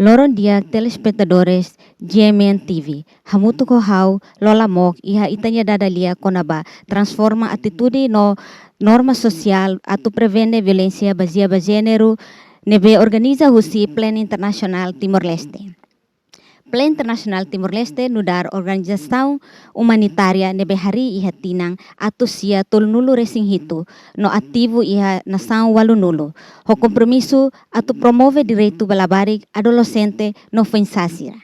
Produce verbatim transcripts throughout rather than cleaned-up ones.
Loron di'ak telespetadores G M N T V, hamutuk ho ha'u Lola Mook iha ita-nia dada-lia kona-ba transforma atitude no norma sosiál atu prevene violénsia bazeia ba jéneru ne'ebé organiza husi Plan Internasionál Timor-Leste. Plan Internasionál Timor-Leste nu'udar organizasaun umanitária ne'ebé harii iha tinan atus sia tolunulu-resin-hitu no ativu iha nasaun ualunulu, ho kompromisu atu promove direitu ba labarik, adolexente no foin-sa'e sira.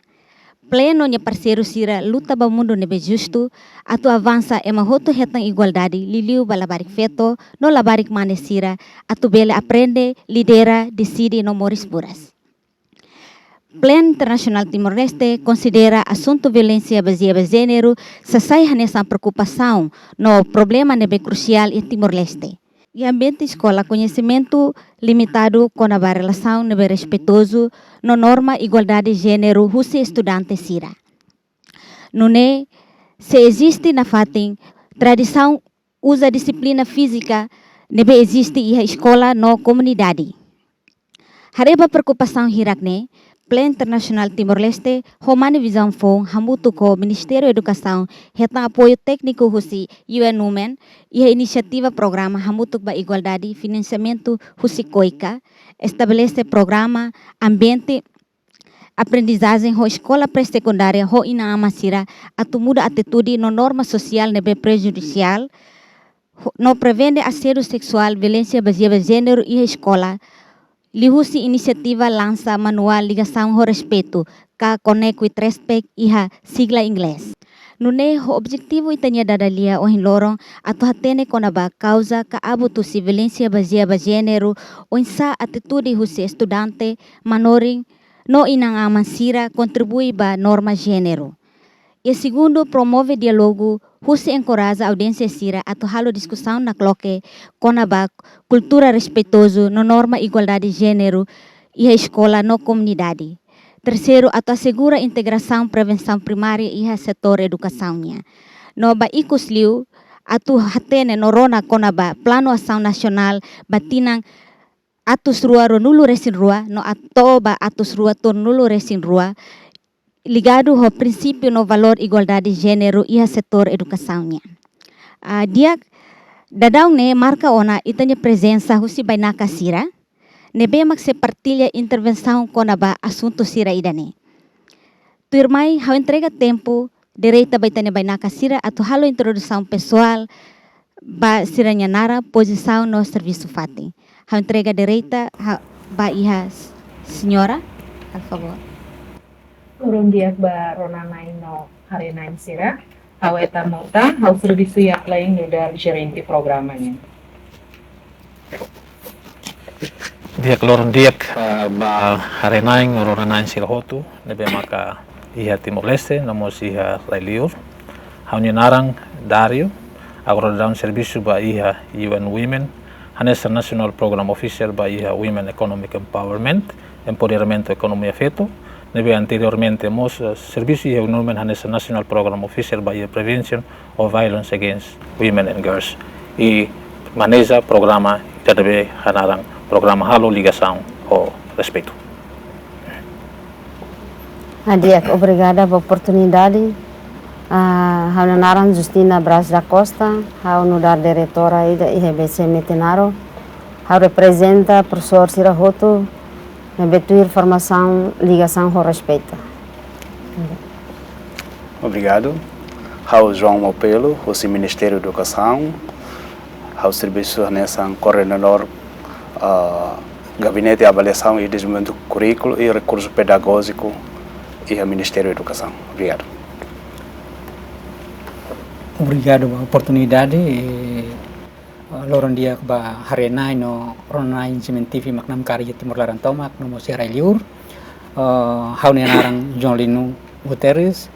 Plan no nia parseiru sira luta ba mundu ne'ebé justu, atu avansa ema hotu hetan igualdade, liuliu ba labarik-feto no labarik-mane sira, atu bele aprende, lidera, deside no moris buras. Plan Internasionál Timor-Leste konsidera asuntu violénsia bazeia ba jéneru sasai hanesan preokupasaun no problema ne'ebé krusiál iha Timor-Leste. Iha ambiente eskola, koñesimentu limitadu kona-ba relasaun ne'ebé respeitozu no norma igualdade jéneru husi estudante sira. Nune'e, sei eziste nafatin tradisaun uza dixiplina fízika ne'ebé eziste iha eskola no komunidade. Haree ba preokupasaun hirak-ne'e, Plan Internasionál Timor-Leste ho Mane Vizaun foun hamutuk ho Ministériu Edukasaun hetan apoiu tékniku husi U N Women iha inisiativa programa hamutuk ba igualdade, finansiamentu husi koika, estabelese programa ambiente aprendizajen ho eskola pré-sekundária ho inan-aman sira atu muda atitude no norma sosiál ne'ebé prejudisiál, ho, no prevene asédiu seksuál, violénsia bazeia ba jéneru iha eskola, liuhusi inisiativa lansa manuál Ligasaun ho Respeitu, ka Connect with Respect iha sigla inglés. Nune'e ho objetivu ita-nia dada-lia ohin loron atu hatene kona-ba kauza ka abutu husi violénsia bazeia ba jéneru, oinsá atitude husi estudante, manorin, no inan-aman sira kontribui ba norma jéneru. Iha segundu, promove diálogu husi enkoraja audiénsia sira atu halo diskusaun nakloke kona-ba kultura respeitozu no norma igualdade jéneru iha eskola no komunidade. Terseiru, atu asegura integrasaun prevensaun primária iha setór edukasaun nian. No ba ikus liu, atu hatene no rona kona-ba planu asaun nasionál ba tinan atus rua ruanulu-resin-rua no atu ba atus rua tolunulu-resin-rua, ligadu ho prinsípiu no valór igualdade jéneru iha setór edukasaun nian. Ah, di'ak, daudaun ne'e marka ona ita-nia prezensa husi bainaka sira ne'ebé mak sei partilla intervensaun kona-ba asuntu sira ida-ne'e. Tuirmai, ha'u entrega tempu direta ba ita-nia bainaka sira atu halo introdusaun pesoál ba sira-nia naran, pozisaun no servisu fatin. Ha'u entrega direta ha-, ba iha s-, señora, por favor. Loron di'ak ba rona-na'in no haree-na'in sira. Ha'u Eta Mota, ha'u servisu iha Plan nu'udar jerente programa nian. Di'ak, loron di'ak, ah, ba haree-na'in, rona-na'in sira hotu ne'ebé maka iha Timor-Leste, no mós iha rai-liur. Ha'u-nia naran Dario, agora daudaun servisu ba iha U N Women, hanesan National Program Officer ba iha Women Economic Empowerment, empoderamentu ekonomia feto, ne'ebé anteriormente mós, eh, servisu iha U N Women hanesan National Program Officer ba iha Prevention of Violence Against Women and Girls. I maneja programa ida ne'ebé hanaran programa Halo Ligasaun ho Respeitu. Ah, di'ak, obrigada ba oportunidade. Ah, ha'u-nia naran Justina Braz da Costa, ha'u nu'udar diretora ida iha B C Metinaro. Ha'u reprezenta profesór sira hotu ne'ebé tuir formasaun Ligasaun ho Respeitu. Obrigadu. Ha'u João Mopelo, husi Ministériu Edukasaun. Ha'u servisu hanesan koordenadór, ah, Gabinete Avaliasaun i Dezenvolvimentu Kurríkulu i Rekursu Pedagójiku iha Ministériu Edukasaun. Obrigadu. Obrigadu ba oportunidade, eh, loron di'ak ba haree-na'in no rona-na'in G M N T V mak namkari iha Timor laran tomak, no mós iha rai-liur. Eh, ha'u-nia naran João Lino Guterres,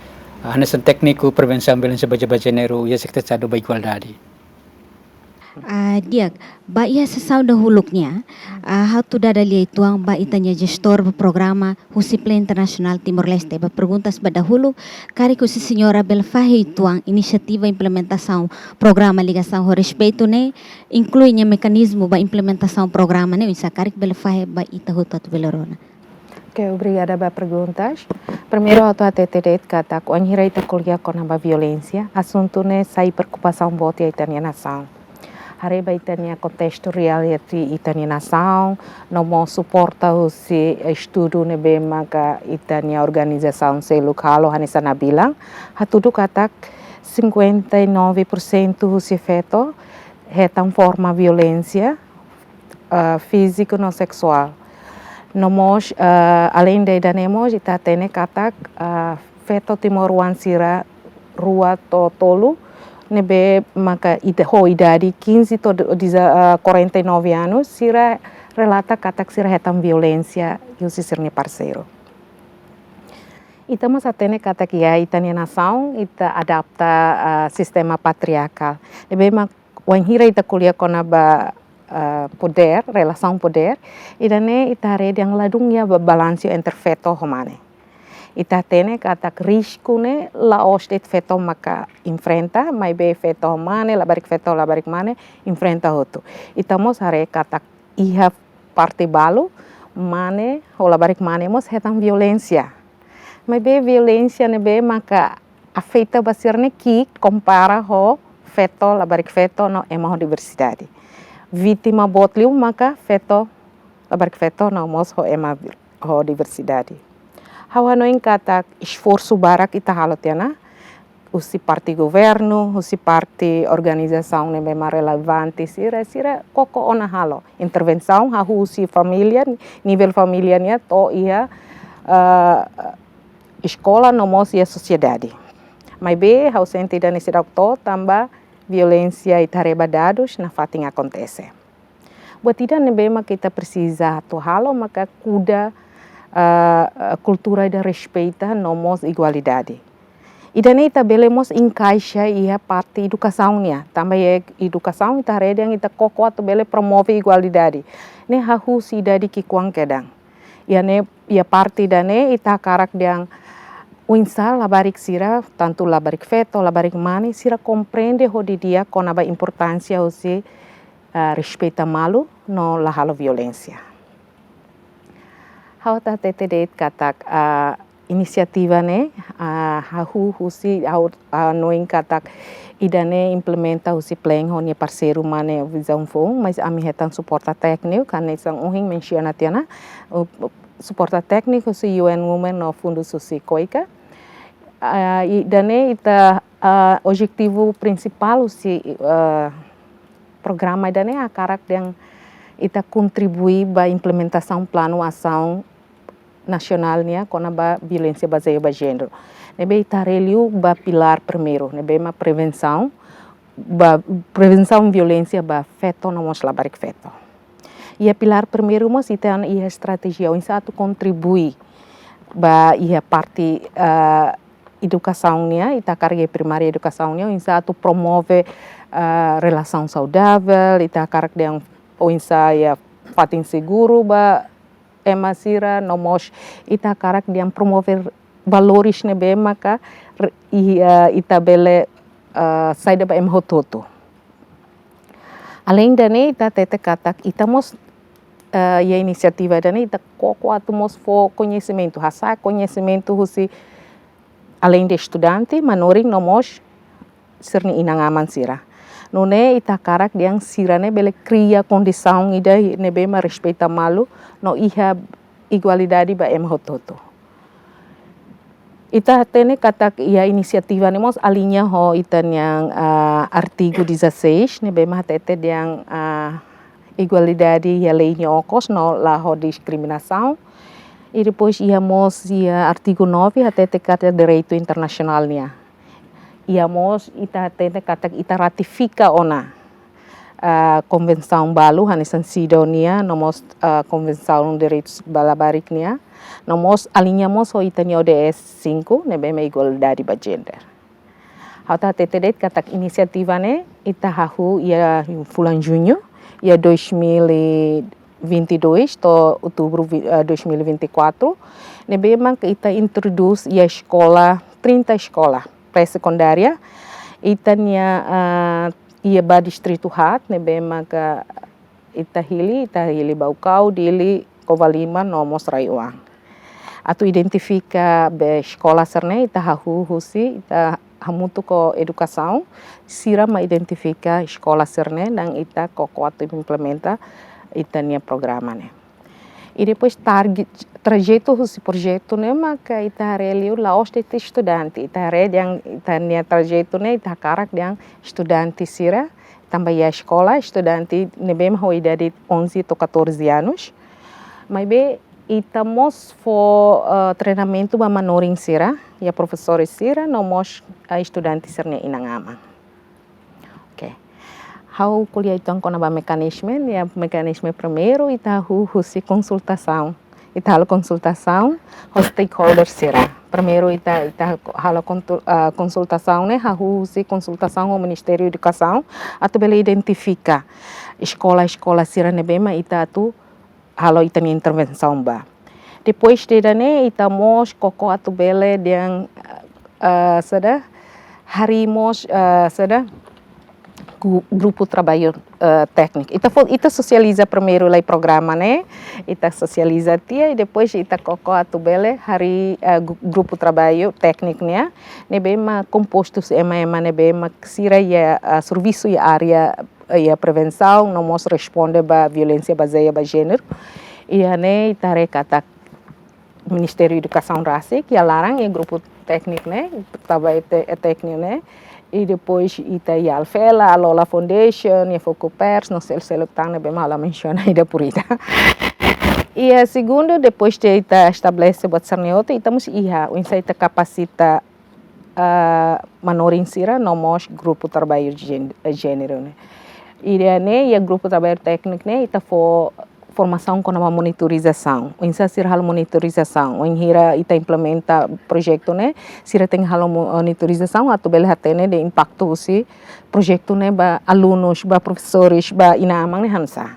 hanesan tékniku prevensaun violénsia bazeia ba jéneru iha Sekretariadu ba Igualdade. Ah, di'ak, ba iha sesaun dahuluk nian, ah, ha'u atu dada lia uitoan ba ita-nia jestór ba programa husi Plan Internasionál Timor-Leste. Ba perguntas ba dahuluk, karik husi señora bele fahe uitoan inisiativa implementasaun programa Ligasaun ho Respeitu ne'e, inklui nia mekanizmu ba implementasaun programa ne'e, oinsá, karik bele fahe ba ita hotu atu bele rona. Oke, obrigada ba perguntas. Primeiru, ha'u atu hatete de'it katak wainhira ita ko'alia kona-ba violénsia, asuntu ne'e sai preokupasaun boot iha ita-nia nasaun. Haree ba ita-nia kontestu reál iha ita-nia nasaun, no mós suporta husi estudu ne'ebé maka ita-nia organizasaun seluk halo hanesan nabilan, hatudu katak cinquenta e nove por cento husi feto hetan forma violénsia, ah, fíziku no seksuál. No mós, ah, aleinde ida-ne'e mós, ita hatene katak, ah, feto timoroan sira rua to'o tolu ne'ebé maka ida, ho idade quinze to'o deza-, ah, quarenta e nove anos, sira relata katak sira hetan violénsia husi sira-nia parseiru. Ita mós hatene katak iha ita-nia nasaun, ita adapta, ah, sistema patriarkál. Ne'ebé mak wainhira ita ko'alia kona-ba, ah, podér, relasaun podér, ida-ne'e ita haree dehan ladún iha ba-, balansu entre feto ho mane. Ita hatene katak risku ne'e la'ós de'it feto maka enfrenta, maibé feto ho mane, labarik feto, labarik mane, enfrenta hotu. Ita mós haree katak iha parte balu, mane, ho labarik mane mós hetan violénsia. Maibé violénsia ne'ebé maka afeta ba sira-ne'e ki'ik kompara ho feto, labarik feto no ema ho diversidade. Vítima boot liu maka feto, labarik feto no mós ho ema vir-, ho diversidade. Ha'u hanoin katak esforsu barak ita halo tiha ona, husi parte governu, husi parte organizasaun ne'ebé mak relevante sira, sira koko ona halo intervensaun, hahú husi família, nivel família nian to'o iha, eh, eskola no mós iha sosiedade. Maibé, ha'u sente ida-ne'e seidauk to'o tanba violénsia ita haree ba dadus nafatin akontese. Buat ida ne'ebé maka ita presiza atu halo maka kuda, eh, kultura ida respeita no mós igualdade. Ida-ne'e ita bele mós enkaixa iha parte edukasaun nian. Tanba iha edukasaun ita haree dehan ita koko atu bele promove igualdade. Ne'e hahú husi idade ki'ikoan kedan. Iha ne'e, iha parte ida-ne'e ita hakarak dehan oinsá labarik sira, tantu labarik feto, labarik mane, sira komprende ho di'ak kona-ba importánsia husi, ah, respeita malu no la halo violénsia. Ha'u atu hatete de'it katak, ah, inisiativa ne'e, ah, hahú husi, ha'u, ah, hanoin katak ida-ne'e implementa husi Plan ho nia parseiru mane Vision Fund, mas ami hetan suporta tékniku, hanesan ohin mensiona tiha ona, uh, suporta tékniku husi U N Women no fundus husi KOICA. Ah, ida-ne'e ita, ah, objetivu prinsipál husi, ah, programa ida-ne'e hakarak dehan ita kontribui ba implementasaun planu asaun nasionál nian kona-ba violénsia bazeia ba jéneru. Ne'ebé ita haree liu ba pilár primeiru, ne'ebé mak prevensaun, ba prevensaun violénsia ba feto no mós labarik feto. Iha pilár primeiru mós ita iha estratéjia oinsá atu kontribui ba iha parte, eh, edukasaun nian, ita hakarak iha primária edukasaun nian, oinsá atu promove, eh, relasaun saudável, ita hakarak dehan oinsá iha fatin seguru ba ema sira, no mós ita hakarak dehan promove valores ne'ebé maka re-, i, eh, ita bele, eh, saida ba ema hotu-hotu. Aleinde ne'e ita hatete katak ita mós, eh, iha inisiativa ida-ne'e ita koko atu mós fó koñesimentu, hasa'e koñesimentu husi aleinde estudante, manorin no mós sira-nia inan-aman sira. Nune'e ita hakarak dehan sira-ne'e bele kria kondisaun ida ne'ebé mak respeita malu no iha igualdade ba ema hotu-hotu. Ita hatene katak iha inisiativa ne'e mós aliña ho ita-nia, ah, artigu dezasseis, ne'ebé mak hatete dehan, ah, igualdade iha lei nia okos no la ho diskriminasaun. I depois iha mós iha artigu nove hatete katak direitu internasionál nian. Iha mós ita hatene katak ita ratifika ona, ah, konvensaun balu, hanesan CEDAW nian, no mós, ah, konvensaun direitus ba labarik nian, no mós aliña mós ho ita-nia O D S cinco, ne'ebé mak igualdade ba jéneru. Ha'u atu hatete de'it katak inisiativa ne'e ita hahú iha fulan juñu, iha dois mil e vinte e dois to'o outubru vi-, eh, dois mil e vinte e quatro, ne'ebé mak ita introdús iha eskola, trinta eskola pré-sekundária, ita-nia, ah, iha ba distritu haat, ne'ebé maka ita hili, ita hili Baucau, Dili, Covalima, no mós RAEOA. Atu identifika be eskola sira-ne'e, ita hahú husi, ita hamutuk ho edukasaun, sira mak identifika eskola sira-ne'e, no ita koko atu implementa ita-nia programa ne'e. I depois target, trajetu husi projetu ne'e maka ita haree liu la'ós de'it estudante, ita haree dehan ita-nia trajetu ne'e, ita hakarak dehan estudante sira, tanba iha eskola, estudante ne'ebé mak ho idade onze to'o catorze anos. Maibé ita mós fó, eh, treinamentu ba manorin sira, iha profesór sira, no mós, eh, estudante sira-nia inan-aman. Oke. Ha'u ko'alia uitoan kona-ba mekanizmu, iha mekanizmu primeiru, ita hahú husi konsultasaun. Ita halo konsultasaun ho stakeholder sira. Primeiru ita, ita halo kontu-, ah, konsultasaun ne'e, hahú husi konsultasaun ho Ministériu Edukasaun, atu bele identifika eskola-eskola sira ne'ebé mak ita atu halo ita-nia intervensaun ba. Depois de ida-ne'e, ita mós koko atu bele dehan, eh, saida, harii mós, eh, saida, gru-, grupu traballu, eh, tékniku. Ita fó, ita sosializa primeiru lai programa ne'e, ita sosializa tiha i depois ita koko atu bele harii, eh, gru-, grupu traballu tékniku nian, ne'ebé mak kompostu husi ema-ema ne'ebé mak sira iha, eh, servisu iha área, eh, iha prevensaun, no mós responde ba violénsia bazeia ba jéneru. Iha ne'e ita haree katak Ministériu Edukasaun rasik iha laran, iha grupu tékniku ne'e, tanba iha te-, iha tékniku ne'e. I depois ita iha Alfela, Alola Foundation, iha Focopers, no seluk-seluk tan ne'ebé mak ha'u la mensiona ida por ida. Iha segundu, depois de ita estabelese buat sira-ne'e hotu, ita mós iha, oinsá ita kapasita, ah, manorin sira, no mós grupu traballu jén-, jéneru ne'e. Ida-ne'e, iha grupu traballu tékniku ne'e, ita fó formasaun kona-ba monitorizasaun. Oinsá sira halo monitorizasaun. Wainhira ita implementa projetu ne'e, sira tenke halo mo-, monitorizasaun atu bele hatene de'it impaktu husi projetu ne'e ba alunus, ba profesores, ba inan-aman ne'e hanesan.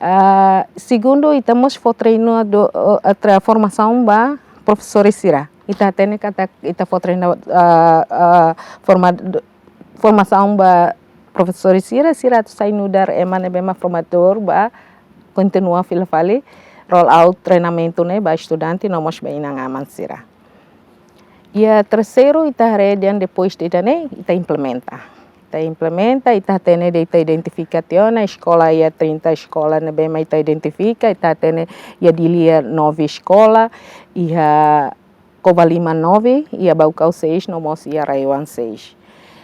Ah, segundu, ita mós fó treinu do, eh, tra-, formasaun ba profesores sira. Ita hatene katak ita fó treinu, ah, ah, forma-, formasaun ba profesores sira, sira atu sai nu'udar ema ne'ebé mak formadór ba kontinua fila fali roll out treinamentu ne'e ba estudante no mós ba inan-aman sira. Iha terseiru, ita haree dehan depois de ida-ne'e, ita implementa. Ita implementa, ita hatene de'it, ita identifika tiha ona eskola, iha trinta eskola ne'ebé mak ita identifika, ita hatene iha Dili iha nove eskola, iha Covalima nove, iha Baucau seis, no mós iha RAEOA seis.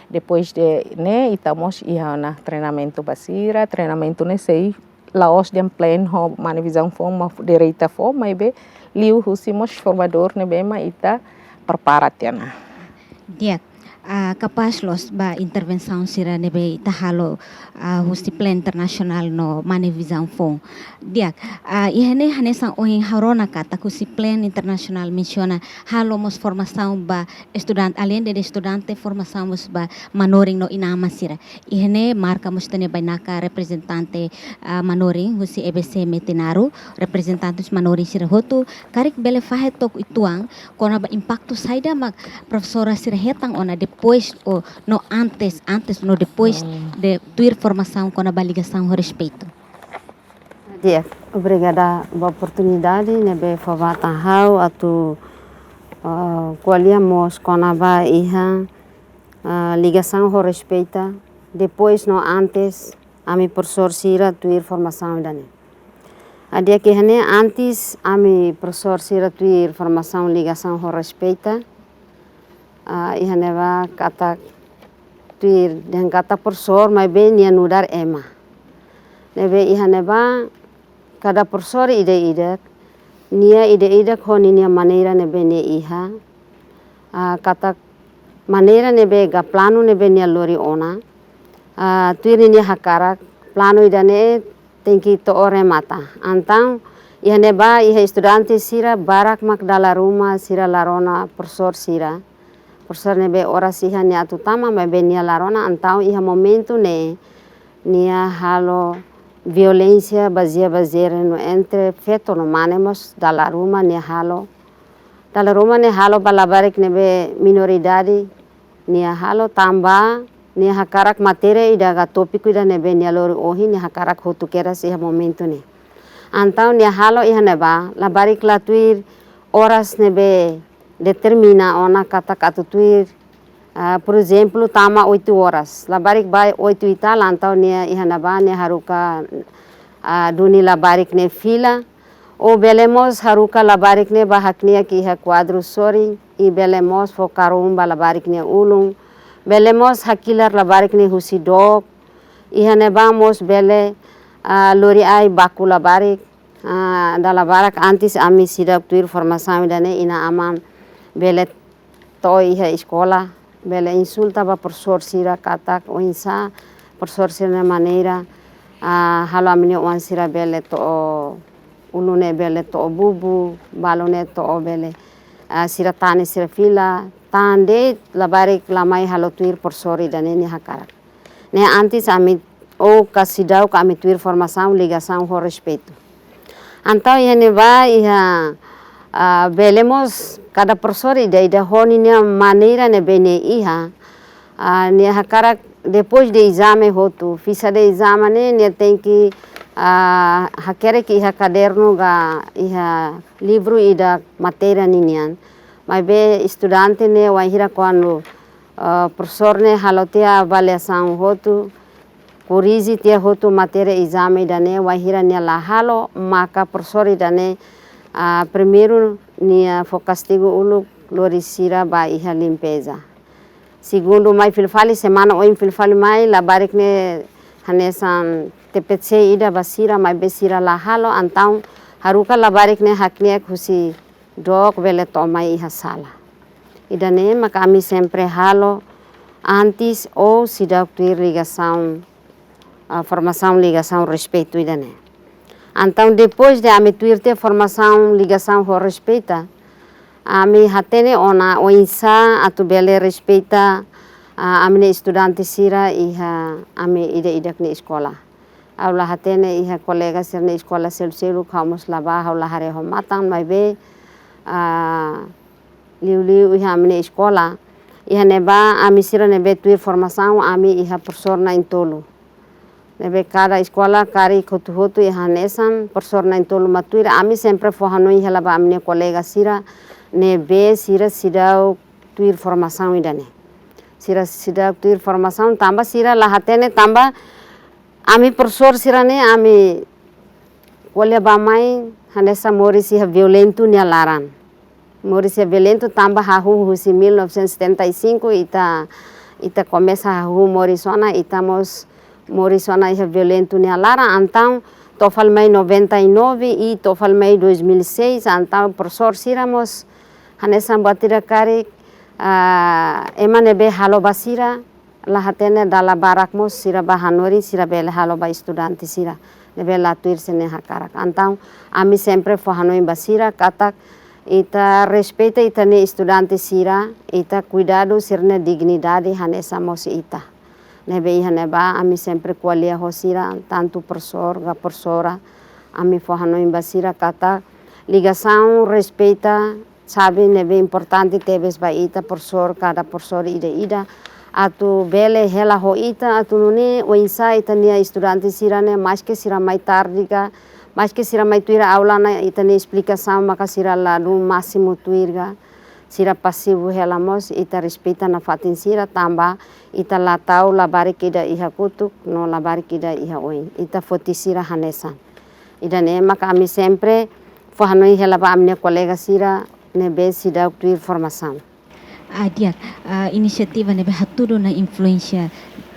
Depois de ne'e, ita mós iha ona treinamentu ba sira, treinamentu ne'e sei la'ós dehan plan ho mane vizaun foun mak direta fó, maibé liuhusi mós formadór ne'ebé mak ita prepara tiha ona. Di'ak, ah, kapás loos ba intervensaun sira ne'ebé ita halo, ah, husi plan internasionál no mane vizaun foun. Di'ak, ah, iha ne'e hanesan ohin ha'u rona katak husi plan internasionál mensiona halo mós formasaun ba estudante, além de estudante, formasaun mós ba manorin no inan-aman sira. Iha ne'e marka mós ita-nia bainaka reprezentante, ah, manorin husi E B C Metinaro, reprezentante husi manorin sira hotu, karik bele fahe took uitoan kona-ba impaktu saida mak profesora sira hetan ona depois ou no antes, antes no depois de tuir formasaun kona-ba ligasaun ho respeitu. Di'ak, obrigada ba oportunidade ne'ebé fó ba tan ha'u atu, ah, ko'alia mós kona-ba iha, ah, ligasaun ho respeitu, depois no antes, ami profesór sira tuir formasaun ida-ne'e. Ah, di'ak, iha ne'e antes, ami profesór sira tuir formasaun ligasaun ho respeitu, ah, iha ne'ebá katak tuir dehan katak profesór, maibé nia nu'udar ema. Ne'ebé iha ne'ebá kada profesór ida-idak, nia ida-idak ho ninia maneira ne'ebé nia iha. Ah, katak maneira ne'ebé ka planu ne'ebé nia lori ona. Ah, tuir ninia hakarak, planu ida-ne'e tenke to'o remata. Entaun, iha ne'ebá, iha estudante sira barak mak dala ruma sira la rona profesór sira. Profesór ne'ebé oras iha nia atu tama, maibé nia la rona, entaun iha momentu ne'e nia halo violénsia bazeia ba jéneru entre feto no mane mós dala ruma nia halo. Dala ruma nia halo ba labarik ne'ebé minoridade nia halo tanba nia hakarak matéria ida ka tópiku ida ne'ebé nia lori ohin nia hakarak hotu kedas iha momentu ne'e. Entaun nia halo iha ne'ebá, labarik la tuir oras ne'ebé determina ona katak atu tuir, ah, por ezemplu, tama oito horas. Labarik ba oito e tal, entaun nia iha ne'ebá nia haruka, ah, duni labarik ne'e fila. Ou bele mós haruka labarik ne'e ba hakne'ak iha kuadru sorin, i bele mós fó karun ba labarik nia ulun. Bele mós hakilar labarik ne'e husi dook. Iha ne'ebá mós bele, ah, lori ai baku labarik. Ah, dala barak antes ami seidauk tuir formasaun ida-ne'e, inan-aman bele to'o iha eskola, bele insulta ba profesór sira katak oinsá profesór sira-nia maneira, ah, halo ami-nia oan sira bele to'o ulun ne'e bele to'o bubu, balun ne'e to'o bele, ah, sira tane sira fila, tan de'it labarik la mai halo tuir profesór ida-ne'e nia hakarak. Ne'e antes ami ou ka seidauk ami tuir formasaun ligasaun ho respeitu. Entaun iha ne'ebá iha, ah, bele mós kada profesór ida-ida ho ninia maneira ne'ebé nia iha, ah, nia hakarak depois de ezame hotu, fixa de ezame ne'e, nia tenke, ah, hakerek iha kadernu ka iha livru ida matéria ninian. Maibé estudante ne'e wainhira kuandu, ah, profesór ne'e halo tiha avaliasaun hotu, korrije tiha hotu matéria ezame ida-ne'e, wainhira nia la halo, maka profesór ida-ne'e, ah, primeiru nia fó kastigu uluk, lori sira ba iha limpeza. Segundu mai fila fali, semana oin fila fali mai, labarik ne'e hanesan T P C ida ba sira, maibé sira la halo, entaun haruka labarik ne'e hakne'ak husi dook bele to'o mai iha sala. Ida-ne'e maka ami sempre halo antes ou seidauk tuir ligasaun, ah, formasaun ligasaun respeitu ida-ne'e. Entaun depois de ami tuir tiha formasaun ligasaun ho respeita, ami hatene ona oinsá atu bele respeita, ah, ami-nia estudante sira iha ami ida-idak nia eskola. Ha'u la hatene iha kolega sira-nia eskola selu-seluk, ha'u mós la bá, ha'u la haree ho matan, maibé, ah, liuliu iha ami-nia eskola. Iha ne'ebá ami sira ne'ebé tuir formasaun, ami iha profesór na'in-tolu. Ne'ebé kada eskola karik hotu-hotu iha hanesan profesór na'in-tolu mak tuir, ami sempre fó hanoin hela ba ami-nia kolega sira ne'ebé sira seidauk tuir formasaun ida-ne'e. Sira seidauk tuir formasaun tanba sira la hatene tanba ami profesór sira-ne'e ami ko'alia bá-mai hanesan moris iha violentu nia laran. Moris iha violentu tanba hahú husi mil novecentos e setenta e cinco ita, ita komesa hahú moris ona, ita mós moris ona iha violentu nia laran, entaun to'o fali mai noventa e nove i to'o fali mai dois mil e seis, entaun profesór sira mós hanesan buat ida karik, ah, ema ne'ebé halo ba sira, la hatene dala barak mós sira bá hanorin sira bele halo ba estudante sira ne'ebé la tuir sira-nia hakarak. Entaun ami sempre fó hanoin ba sira katak ita respeita ita-nia estudante sira, ita kuidadu sira-nia dignidade hanesan mós ita. Ne'ebé iha ne'ebá ami sempre ko'alia ho sira, tantu profesór ka profesora, ami fó hanoin ba sira katak ligasaun respeita xave ne'ebé importante tebes ba ita profesór, kada profesór ida-ida, atu bele hela ho ita, atu nune'e oinsá ita-nia estudante sira-ne'e, maske sira mai tarde ka, maske sira mai tuir aula ona, ita-nia esplikasaun maka sira ladún másimu tuir ka, sira pasivu hela mós, ita respeita nafatin sira tanba ita la tau labarik ida iha kotuk, no labarik ida iha oin. Ita foti sira hanesan. Ida-ne'e maka ami sempre fó hanoin hela ba ami-nia kolega sira ne'ebé seidauk tuir formasaun. Ah, di'ak, ah, inisiativa ne'ebé hatudu ona influénsia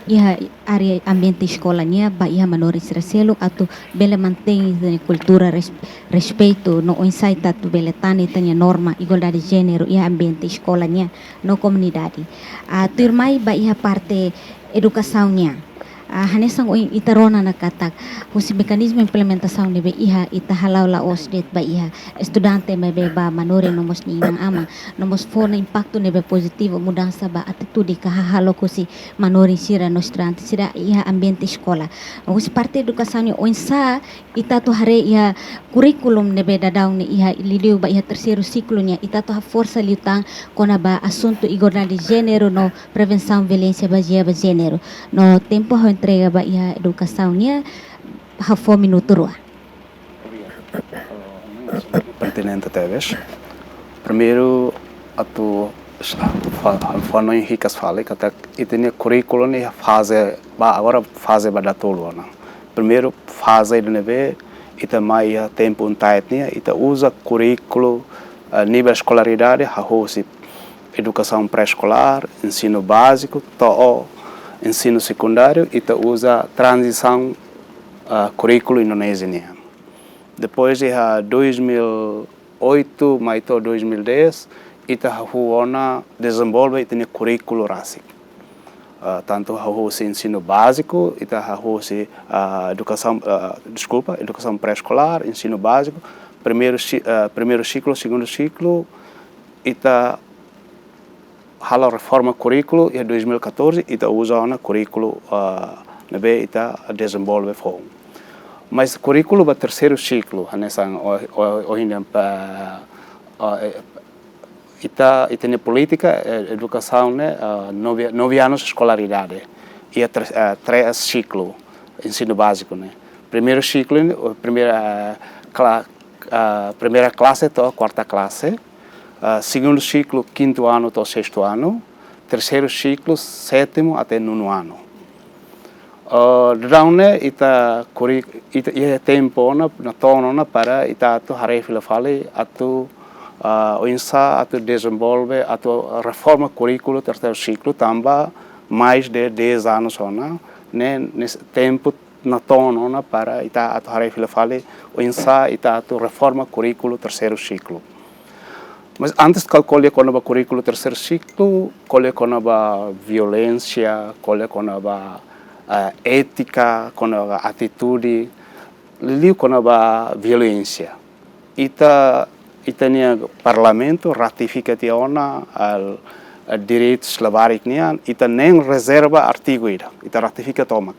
iha área ambiente eskola nian ba iha manorin sira seluk atu bele mantein ita-nia kultura res-, respeitu no oinsá ita atu bele tane ita-nia norma igualdade jéneru iha ambiente eskola nian no komunidade. Ah, tuirmai ba iha parte edukasaun nian. Ah, hanesan ohin ita rona ona katak, husi mekanizmu implementasaun ne'ebé iha ita hala'o la'ós de'it ba iha estudante maibé ba manorin no mós nia inan-aman, no mós fó ona impaktu ne'ebé pozitivu, mudansa ba atitude ka hahalok husi manorin sira no estudante sira iha ambiente eskola. Husi parte edukasaun nian oinsá ita atu haree iha kurríkulu ne'ebé daudaun ne'e iha liuliu ba iha terseiru siklu nian, ita atu haforsa liután kona-ba asuntu igualdade jéneru no prevensaun violénsia bazeia ba jéneru. No tempu ha'u entrega ba iha edukasaun nian, ha'u fó minutu rua. Pertinente tebes. Primeiru, atu, atu fa-, fó hanoin hikas fali katak ita-nia kurríkulu ne'e faze ba, agora faze ba datolu ona. Primeiru faze ida ne'ebé ita mai iha tempu Unitaid nian, ita uza kurríkulu, eh, nivel eskolaridade, hahú husi edukasaun pré-eskolár, ensinu báziku, to'o ensinu sekundáriu, ita uza tranzisaun, eh, kurríkulu Indonézia nian. Depois iha dois mil oito mai to'o dois mil dez, ita hahú ona dezenvolve ita-nia kurríkulu rasik. Ah, tantu hahú husi ensinu báziku, ita hahú husi, ah, edukasaun, ah, deskulpa, edukasaun pré-eskolár, ensinu báziku, primeiru si-, ah, primeiru siklu, segundu siklu, ita halo reforma kurríkulu iha dois mil e catorze, ita uza ona kurríkulu, ah, ne'ebé ita dezenvolve foun. Mas kurríkulu ba terseiru siklu, hanesan o-, o-, ohin nian pa, ah, eh, ita, ita-nia polítika, eh, edukasaun ne'e, ah, nove, nove anos eskolaridade. Iha tre-, ah, três siklu ensinu báziku ne'e. Primeiru siklu ne'e, o primeira, ah, kla-, ah, primeira klase to'o kuarta klase. Ah, segundu siklu, kintu anu to'o sestu anu. Terseiru siklu, sétimu até nonu anu. Ah, daudaun ne'e ita kuri-, ita iha tempu ona, natoon ona para ita atu haree fila fali atu, ah, oinsá atu dezenvolve, atu reforma kurríkulu terseiru siklu, tanba mais de dez anos ona, ne'e, ne'e tempu natoon ona para ita atu haree fila fali oinsá ita atu reforma kurríkulu terseiru siklu. Mas antes kal-, ko'alia kona-ba kurríkulu terseiru siklu, ko'alia kona-ba violénsia, ko'alia kona-ba, eh, étika, kona-ba atitude, liuliu kona-ba violénsia. Ita, ita-nia Parlamentu ratifika tiha ona al, al direitus labarik nian, ita nein rezerva artigu ida, ita ratifika tomak.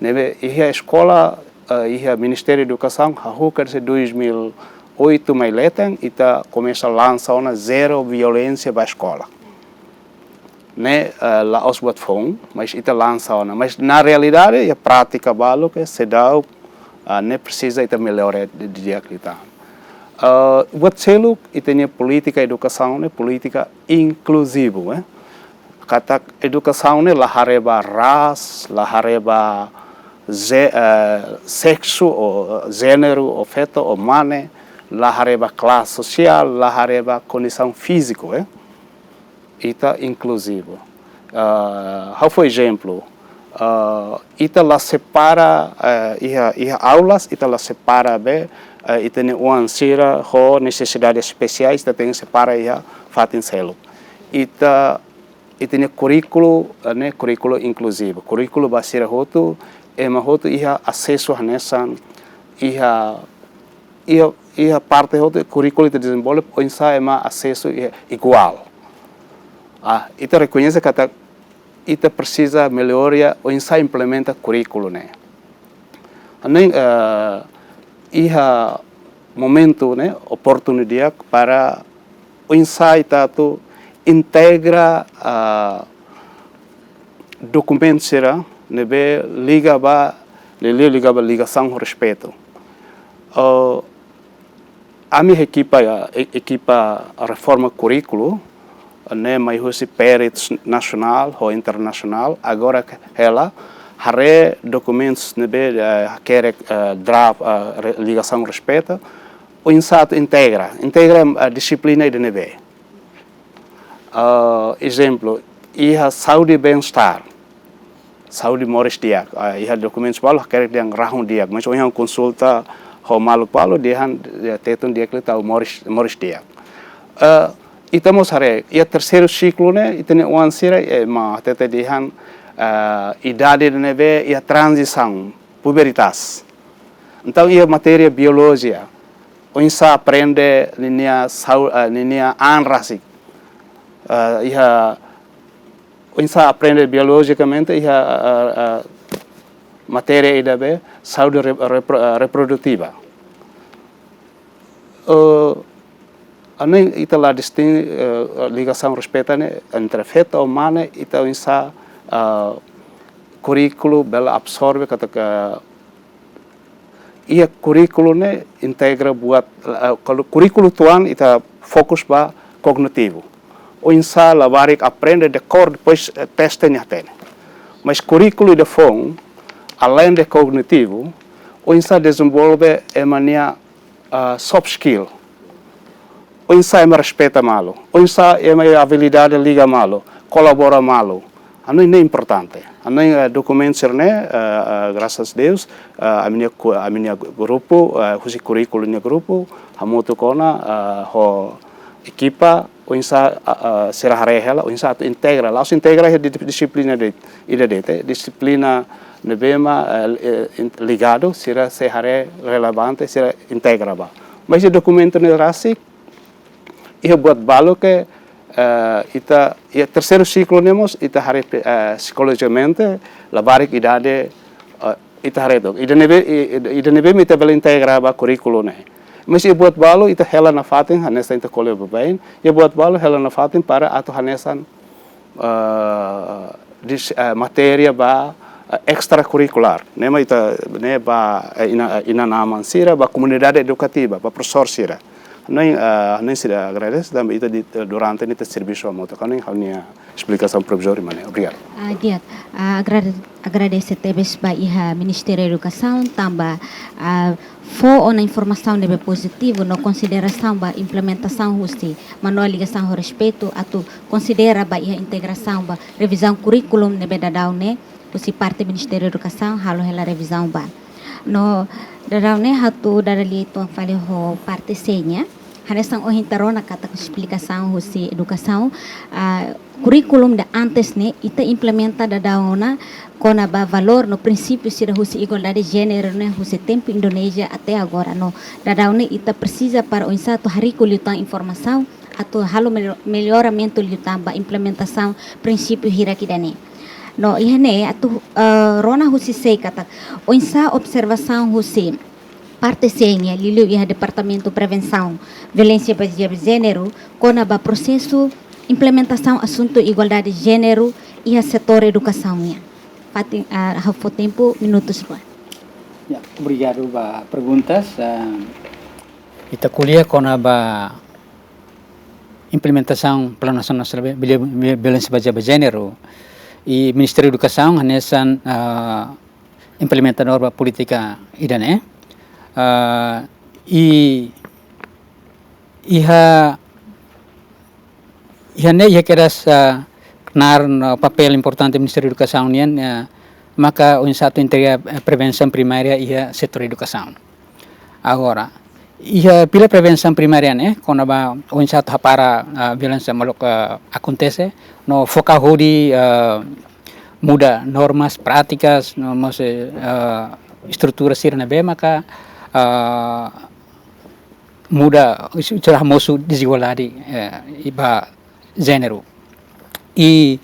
Ne'ebé iha eskola, eh, iha Ministériu Edukasaun, hahú husi dois mil oito mai leten, ita komesa lansa ona zero violénsia ba eskola. Ne'e, eh, la'ós buat foun, mas ita lansa ona. Mas na realidade, iha prátika balu ke seidauk, ah, ne'e presiza ita mellora di-, di-, di'ak liután. Eh, buat seluk, ita-nia polítika edukasaun ne'e polítika inkluzivu, eh. Katak edukasaun ne'e la haree ba ras, la haree ba ze-, eh, seksu, ou jéneru, ou feto, ou mane, la haree ba klase sosiál, la haree ba kondisaun fíziku, eh. Ita inkluzivu. Ah, ha'u fó ezemplu. Ah, ita la separa, eh, iha, iha aulas, ita la separa be, eh, ita-nia oan sira ho nesesidade espesiais, ita tenke separa iha fatin seluk. Ita, ita-nia kurríkulu, eh, ne'e kurríkulu inkluzivu. Kurríkulu ba sira hotu, ema hotu iha asesu hanesan, iha, iha, iha parte hotu kurríkulu ita dezenvolve, oinsá ema asesu iha iguál. Ah, ita rekoñese katak ita presiza mellora oinsá implementa kurríkulu ne'e. Ne'e, eh, iha momentu ne'e, oportunidade para oinsá ita atu integra, ah, dokumentu sira ne'ebé liga ba, liuliu liga ba ligasaun ho respeitu. Oh, ami ekipa, e-, ekipa reforma kurríkulu, ne'e mai husi peritus nasionál ho internasionál, agora ke-, hela, haree dokumentus ne'ebé, eh, hakerek, eh, draft, eh, re-, ligasaun respeitu, oinsá atu integra, integra, eh, dixiplina ida ne'ebé. Ah, ezemplu, iha saúde bem-estar, saúde moris di'ak, ah, iha dokumentus balu hakerek dehan rahun di'ak, mas ohin ha'u konsulta ho maluk balu dehan, eh, Tetun di'ak liu tau moris, moris di'ak. Eh, ita mós haree, iha terseiru siklu ne'e, ita-nia oan sira, eh, ema hatete dehan, eh, idade ne'ebé iha tranzisaun, puberidade. Entaun, iha matéria biolojia, oinsá aprende ninia sau-, eh, ninia an rasik. Eh, iha, oinsá aprende biolojikamente iha, eh, eh, matéria ida be saúde re-, repro-, eh, reprodutiva. Eh, hanesan ita la distinge, eh, ligasaun respeitu ne'e entre feto ou mane, ita oinsá, eh, kurríkulu bele absorve katak, eh, iha kurríkulu ne'e integra buat, eh, kalau kurríkulu tuan ita fokus ba kognitivu. Oinsá labarik aprende dekór, depois, eh, teste nia hatene. Mas kurríkulu ida foun, além de kognitivu, oinsá dezenvolve ema nia, ah, soft skill. Oinsá ema respeita malu. Oinsá ema iha abilidade liga malu, kolabora malu. Hanoin ne'e importante. Hanoin, eh, dokumentu sira-ne'e, eh, eh, graças a Deus, eh, ami-nia ku-, ami-nia grupu, eh, husi kurríkulu nia grupu, hamutuk ona, eh, ho ekipa, oinsá, eh, eh, sira haree hela, oinsá atu integra. La'ós integra iha di-, dixiplina de'it, ida de'it, eh, dixiplina ne'ebé mak, eh, eh, in-, ligadu, sira sei haree relevante, sira integra ba. Mas iha dokumentu ne'e rasik, iha buat balu ke, eh, ita, iha terseiru siklu ne'e mós, ita haree, eh, psikolojikamente, labarik idade, eh, ita haree took. Ida ne'ebé, i-, i-, ida ne'ebé mak ita bele integra ba kurríkulu ne'e. Mas iha buat balu ita hela nafatin, hanesan ita ko'alia baibain, iha buat balu hela nafatin para atu hanesan, eh, dis-, eh, matéria ba, eh, estrakurrikulár. Ne'e mak ita, ne'e ba, eh, inan, eh, inan-aman sira, ba komunidade edukativa, ba profesór sira. Hanoin, eh, hanoin sira agradese, tanba ita di, eh, durante ne'e ita servisu hamutuk. Hanoin ha'u-nia esplikasaun provizóriu mak ne'e. Obrigadu. Ah, di'ak. Ah, agrade-, agradese tebes ba iha Ministériu Edukasaun, tanba, ah, fó ona informasaun ne'ebé pozitivu no konsiderasaun ba implementasaun husi Manuál Ligasaun ho Respeitu atu konsidera ba iha integrasaun ba revizaun kurríkulu ne'ebé daudaun ne'e husi parte Ministériu Edukasaun halo hela revizaun ba. No daudaun ne'e ha'u atu dada lia uitoan fali ho parte C nian. Hanesan ohin ita rona katak esplikasaun husi edukasaun, ah, kurríkulu ida antes ne'e ita implementa daudaun ona kona-ba valór no prinsípiu sira husi igualdade jéneru ne'e husi tempu Indonézia até agora. No daudaun ne'e ita presiza para oinsá atu hariku liután informasaun atu halo melho-, melloramentu liután ba implementasaun prinsípiu hirak ida-ne'e. No iha ne'e atu, eh, rona husi C katak oinsá observasaun husi parte C nian, liuliu iha Departamentu Prevensaun Violénsia Bazeada ba Jéneru, kona-ba prosesu implementasaun asuntu igualdade jéneru iha setór edukasaun nian. Fatin, ah, ha'u fó tempu minutus rua. Ya, obrigadu ba perguntas. Ah, ita ko'alia kona-ba implementasaun Planu Nasionál Violénsia Bazeada ba Jéneru, i Ministériu Edukasaun hanesan, ah, implementadór ba polítika ida-ne'e. Ah, i iha, iha ne'e iha kedas, ah, knaar no papél importante Ministériu Edukasaun nian, ah, maka oinsá atu integra, eh, prevensaun primária iha setór edukasaun. Agora, iha pilár prevensaun primária ne'e, kona-ba oinsá atu hapara, ah, violénsia maluk, ah, akontese, no foka hodi, ah, muda normas, prátikas, no mós, eh, ah, estrutura sira ne'ebé maka, ah, muda, is-, ita hamosu dezigualdade, eh, ba jéneru. I,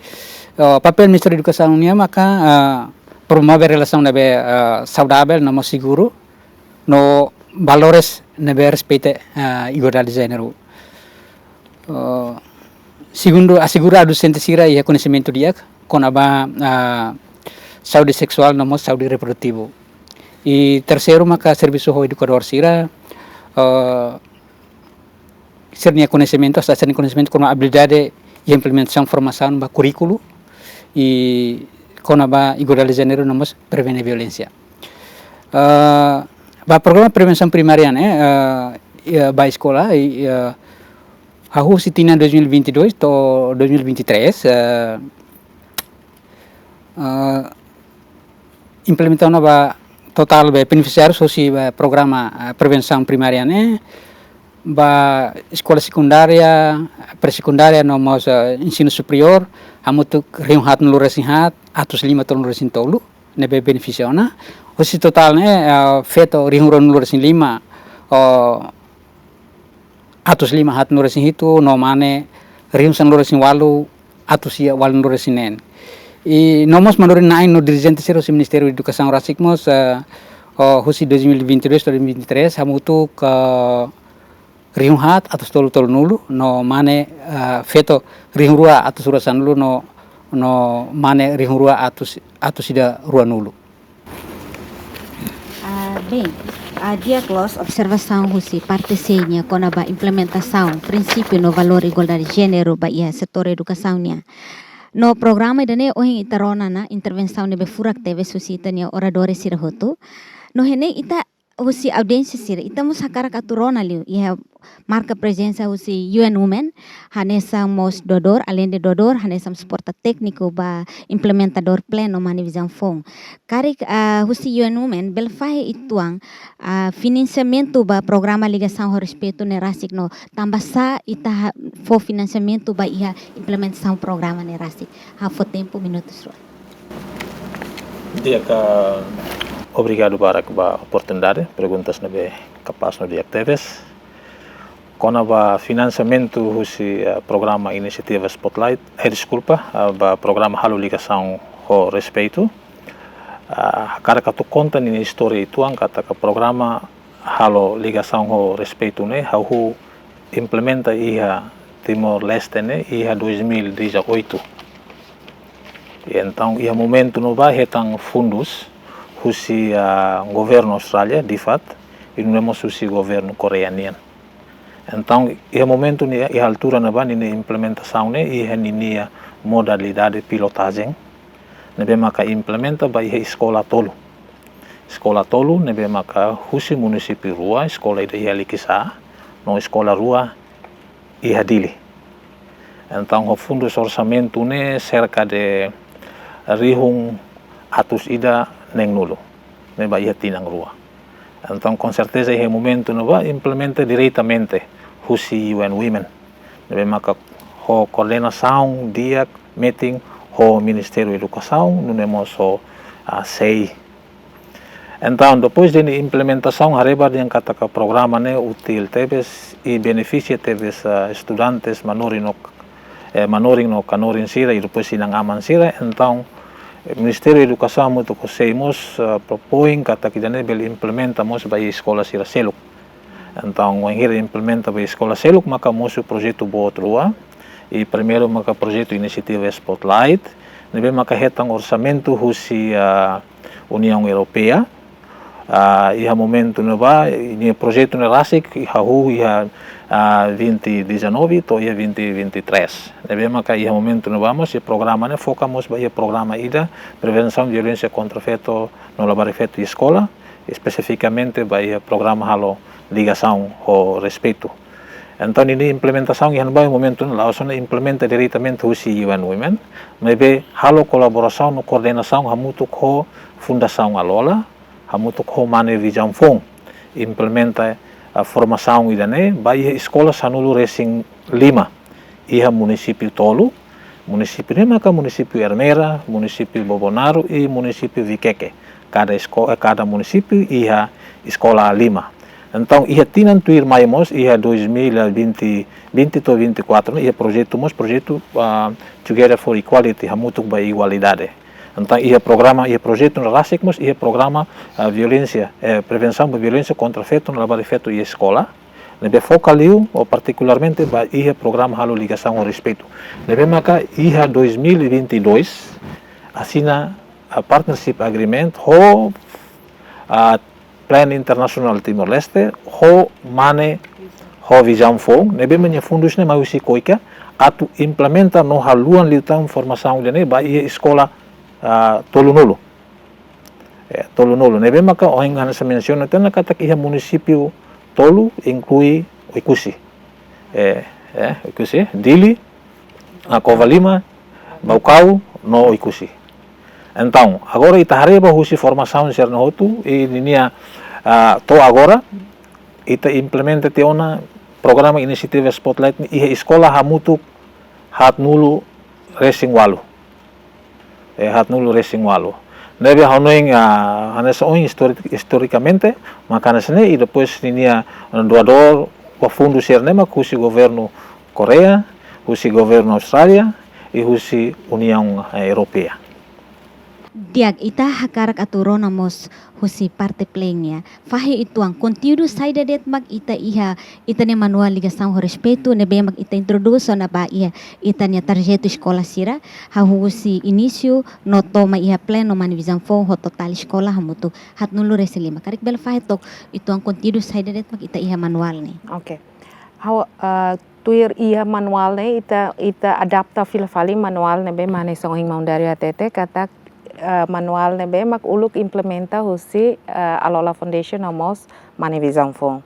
eh, papél Ministériu Edukasaun nian maka, eh, promove relasaun ne'ebé, eh, saudavel no mós seguru, no valores ne'ebé respeita, eh, igualdade jéneru. Eh, segundu, asegura adolexente sira iha koñesimentu di'ak kona-ba, ah, saúde seksuál no mós saúde reprodutivu. I terseiru maka servisu ho edukadór sira, eh, sira-nia koñesimentu, asa sira-nia koñesimentu kona-ba abilidade iha implementasaun formasaun ba kurríkulu, i kona-ba igualdade jéneru no mós prevene violénsia. Eh, ba programa prevensaun primária ne'e, eh, iha ba eskola, i, eh, hahú husi tinan dois mil e vinte e dois to'o dois mil e vinte e três, eh, eh, implementa ona ba totál be benefisiáriu husi be programa, eh, prevensaun primária ne'e, ba eskola sekundária, pré-sekundária no mós, eh, ensinu superiór, hamutuk rihun haat-nulu-resin-haat, atus lima tolunulu-resin-tolu ne'ebé benefisia ona. Husi totál ne'e, eh, feto rihun ruanulu-resin-lima, oh, atus lima haat-nulu-resin-hitu, no mane rihun sanulu-resin-ualu, atus sia ualunulu-resin-neen. I no mós manorin-na'in no dirijente sira husi Ministériu Edukasaun rasik mós, eh, oh, husi dois mil e vinte e dois to'o dois mil e vinte e três, hamutuk, eh, rihun haat atus tolu tolunulu, no mane, eh, feto rihun rua atus rua sanulu, no, no mane rihun rua atus, atus ida ruanulu. Ah, bem, Ah, di'ak loos observasaun husi parte C I nian kona-ba implementasaun prinsípiu no valór igualdade jéneru ba iha setór edukasaun nian. No programa ida-ne'e ohin ita rona ona intervensaun ne'ebé furak tebes husi ita-nia oradór sira hotu. No iha ne'e ita husi audiénsia sira, ita mós hakarak atu rona liu iha marka prezensa husi U N Women, hanesan mós doadór, aleinde doadór, hanesan suporta tékniku ba implementadór planu mane vizaun foun. Karik, ah, husi U N Women, bele fahe uitoan, ah, finansiamentu ba programa ligasaun ho respeitu ne'e rasik no tanbasá ita ha-, fó finansiamentu ba iha implementasaun programa ne'e rasik. Ha'u fó tempu minutus rua. Di'ak, obrigadu barak ba oportunidade, perguntas ne'ebé kapás no di'ak tebes. Kona-ba finansiamentu husi, eh, programa inisiativa Spotlight, eh, deskulpa, eh, ba programa Halo Ligasaun ho Respeitu. Ah, hakarak atu konta ninia istória uitoan katak programa Halo Ligasaun ho Respeitu ne'e hahú implementa iha Timor-Leste ne'e iha dois mil e dezoito. I entaun, iha momentu ne'ebá hetan fundus husi, ah, governu Austrália, DFAT, i nune'e mós husi governu Koreia nian. Entaun, iha momentu ne'e, iha altura ne'ebá ninia implementasaun ne'e iha ninia modalidade pilotajen, ne'ebé maka implementa ba iha eskola tolu. Eskola tolu ne'ebé maka husi munisípiu rua, eskola ida iha Likisá, no eskola rua iha Dili. Entaun, ho fundus orsamentu ne'e serka de rihun atus ida neenulu, ne'e ba iha tinan rua. Entaun, konserteza iha momentu ne'ebá implementa diretamente husi U N Women, ne'ebé maka ho koordenasaun di'ak metin ho Ministériu Edukasaun, nune'e mós ho, ah, C I. Entaun, depois de implementasaun, haree ba dehan katak programa ne'e útil tebes i benefisia tebes, ah, estudantes manorin no, eh, manorin no kanorin sira, i depois inan-aman sira. Entaun, eh, Ministériu Edukasaun hamutuk ho C I mós, ah, propoin katak ida-ne'e bele implementa mós ba iha eskola sira seluk. Entaun, wainhira implementa ba eskola seluk, maka mosu projetu boot rua. I primeiru maka projetu inisiativa Spotlight, ne'ebé maka hetan orsamentu husi, ah, Uniaun Europeia. Ah, iha momentu ne'ebá, i projetu ne'e rasik, i hahú iha, ah, vinte e dezanove, to'o iha vinte vinte e três. Ne'ebé maka iha momentu ne'ebá mós, i programa ne'e foka mós ba iha programa ida, prevensaun violénsia kontra feto no labarik feto iha eskola, espesifikamente ba iha programa Halo Ligasaun ho Respeitu. Entaun, ninia implementasaun iha ne'ebá momentu ne'e la'ós ona implementa diretamente husi U N Women, maibé halo kolaborasaun no koordenasaun hamutuk ho Fundasaun Alola, hamutuk ho mane vizaun foun, implementa, ah, formasaun ida-ne'e ba iha eskola sanulu-resin-lima iha munisípiu tolu. Munisípiu ne'e maka munisípiu Ermera, munisípiu Bobonaro i munisípiu Viqueque. Kada esko-, eh, kada munisípiu iha eskola lima. Entaun, iha tinan tuirmai mós, iha dois mil e vinte, vinte to'o vinte e quatro, iha projetu mós, projetu, ah, Together for Equality, hamutuk ba igualdade. Entaun, iha programa, iha projetu ne'e rasik mós, iha programa, ah, violénsia, eh, prevensaun ba violénsia kontra feto no labarik feto iha eskola. Ne'ebé foka liu, ou partikularmente, ba iha programa Halo Ligasaun ho Respeitu. Ne'ebé maka iha dois mil e vinte e dois, asina, ah, partnership agreement ho, ah, Plan International Timor-Leste, ho mane, ho vizaun foun, ne'ebé mak nia fundus ne'e mai husi KOICA, atu implementa no haluan liután formasaun ida-ne'e ba iha eskola, ah, tolunulu. Eh, tolunulu. Ne'ebé maka ohin hanesan mensiona tiha ona katak iha munisípiu tolu inklui Oekusi. Eh, eh, Oekusi, Dili, ah, Covalima, Baucau, no Oekusi. Entaun, agora ita haree ba husi formasaun sira-ne'e hotu, i ninia, ah, to'o agora, ita implementa tiha ona programa inisiativa Spotlight ne'e iha eskola hamutuk haatnulu-resin-ualu. Eh, haatnulu-resin-ualu. Ne'ebé hanoin, ah, hanesan ohin istori-, istorikamente, maka hanesan ne'e, i depois ninia doadór ba fundu sira-ne'e mak husi governu Koreia, husi governu Austrália, i husi Uniaun, eh, Europeia. Di'ak, ita hakarak atu rona mós husi parte plean nian. Fahe uitoan, konteúdu saida de'it mak ita iha ita-nia manuál ligasaun ho respeitu ne'ebé mak ita introdús ona ba iha ita-nia tarjetu eskola sira, hahú husi inísiu no to'o mai iha pleno mane vizaun foun ho totál eskola hamutuk haatnulu-resin-lima. Karik bele fahe took uitoan konteúdu saida de'it mak ita iha manuál ne'e. Oke. Ha'u, eh, tuir iha manuál ne'e ita, ita adapta fila fali manuál ne'ebé mak hanesan ohin maun Dario hatete katak, eh, manuál ne'ebé mak uluk implementa husi, eh, Alola Foundation no mós mane vizaun foun.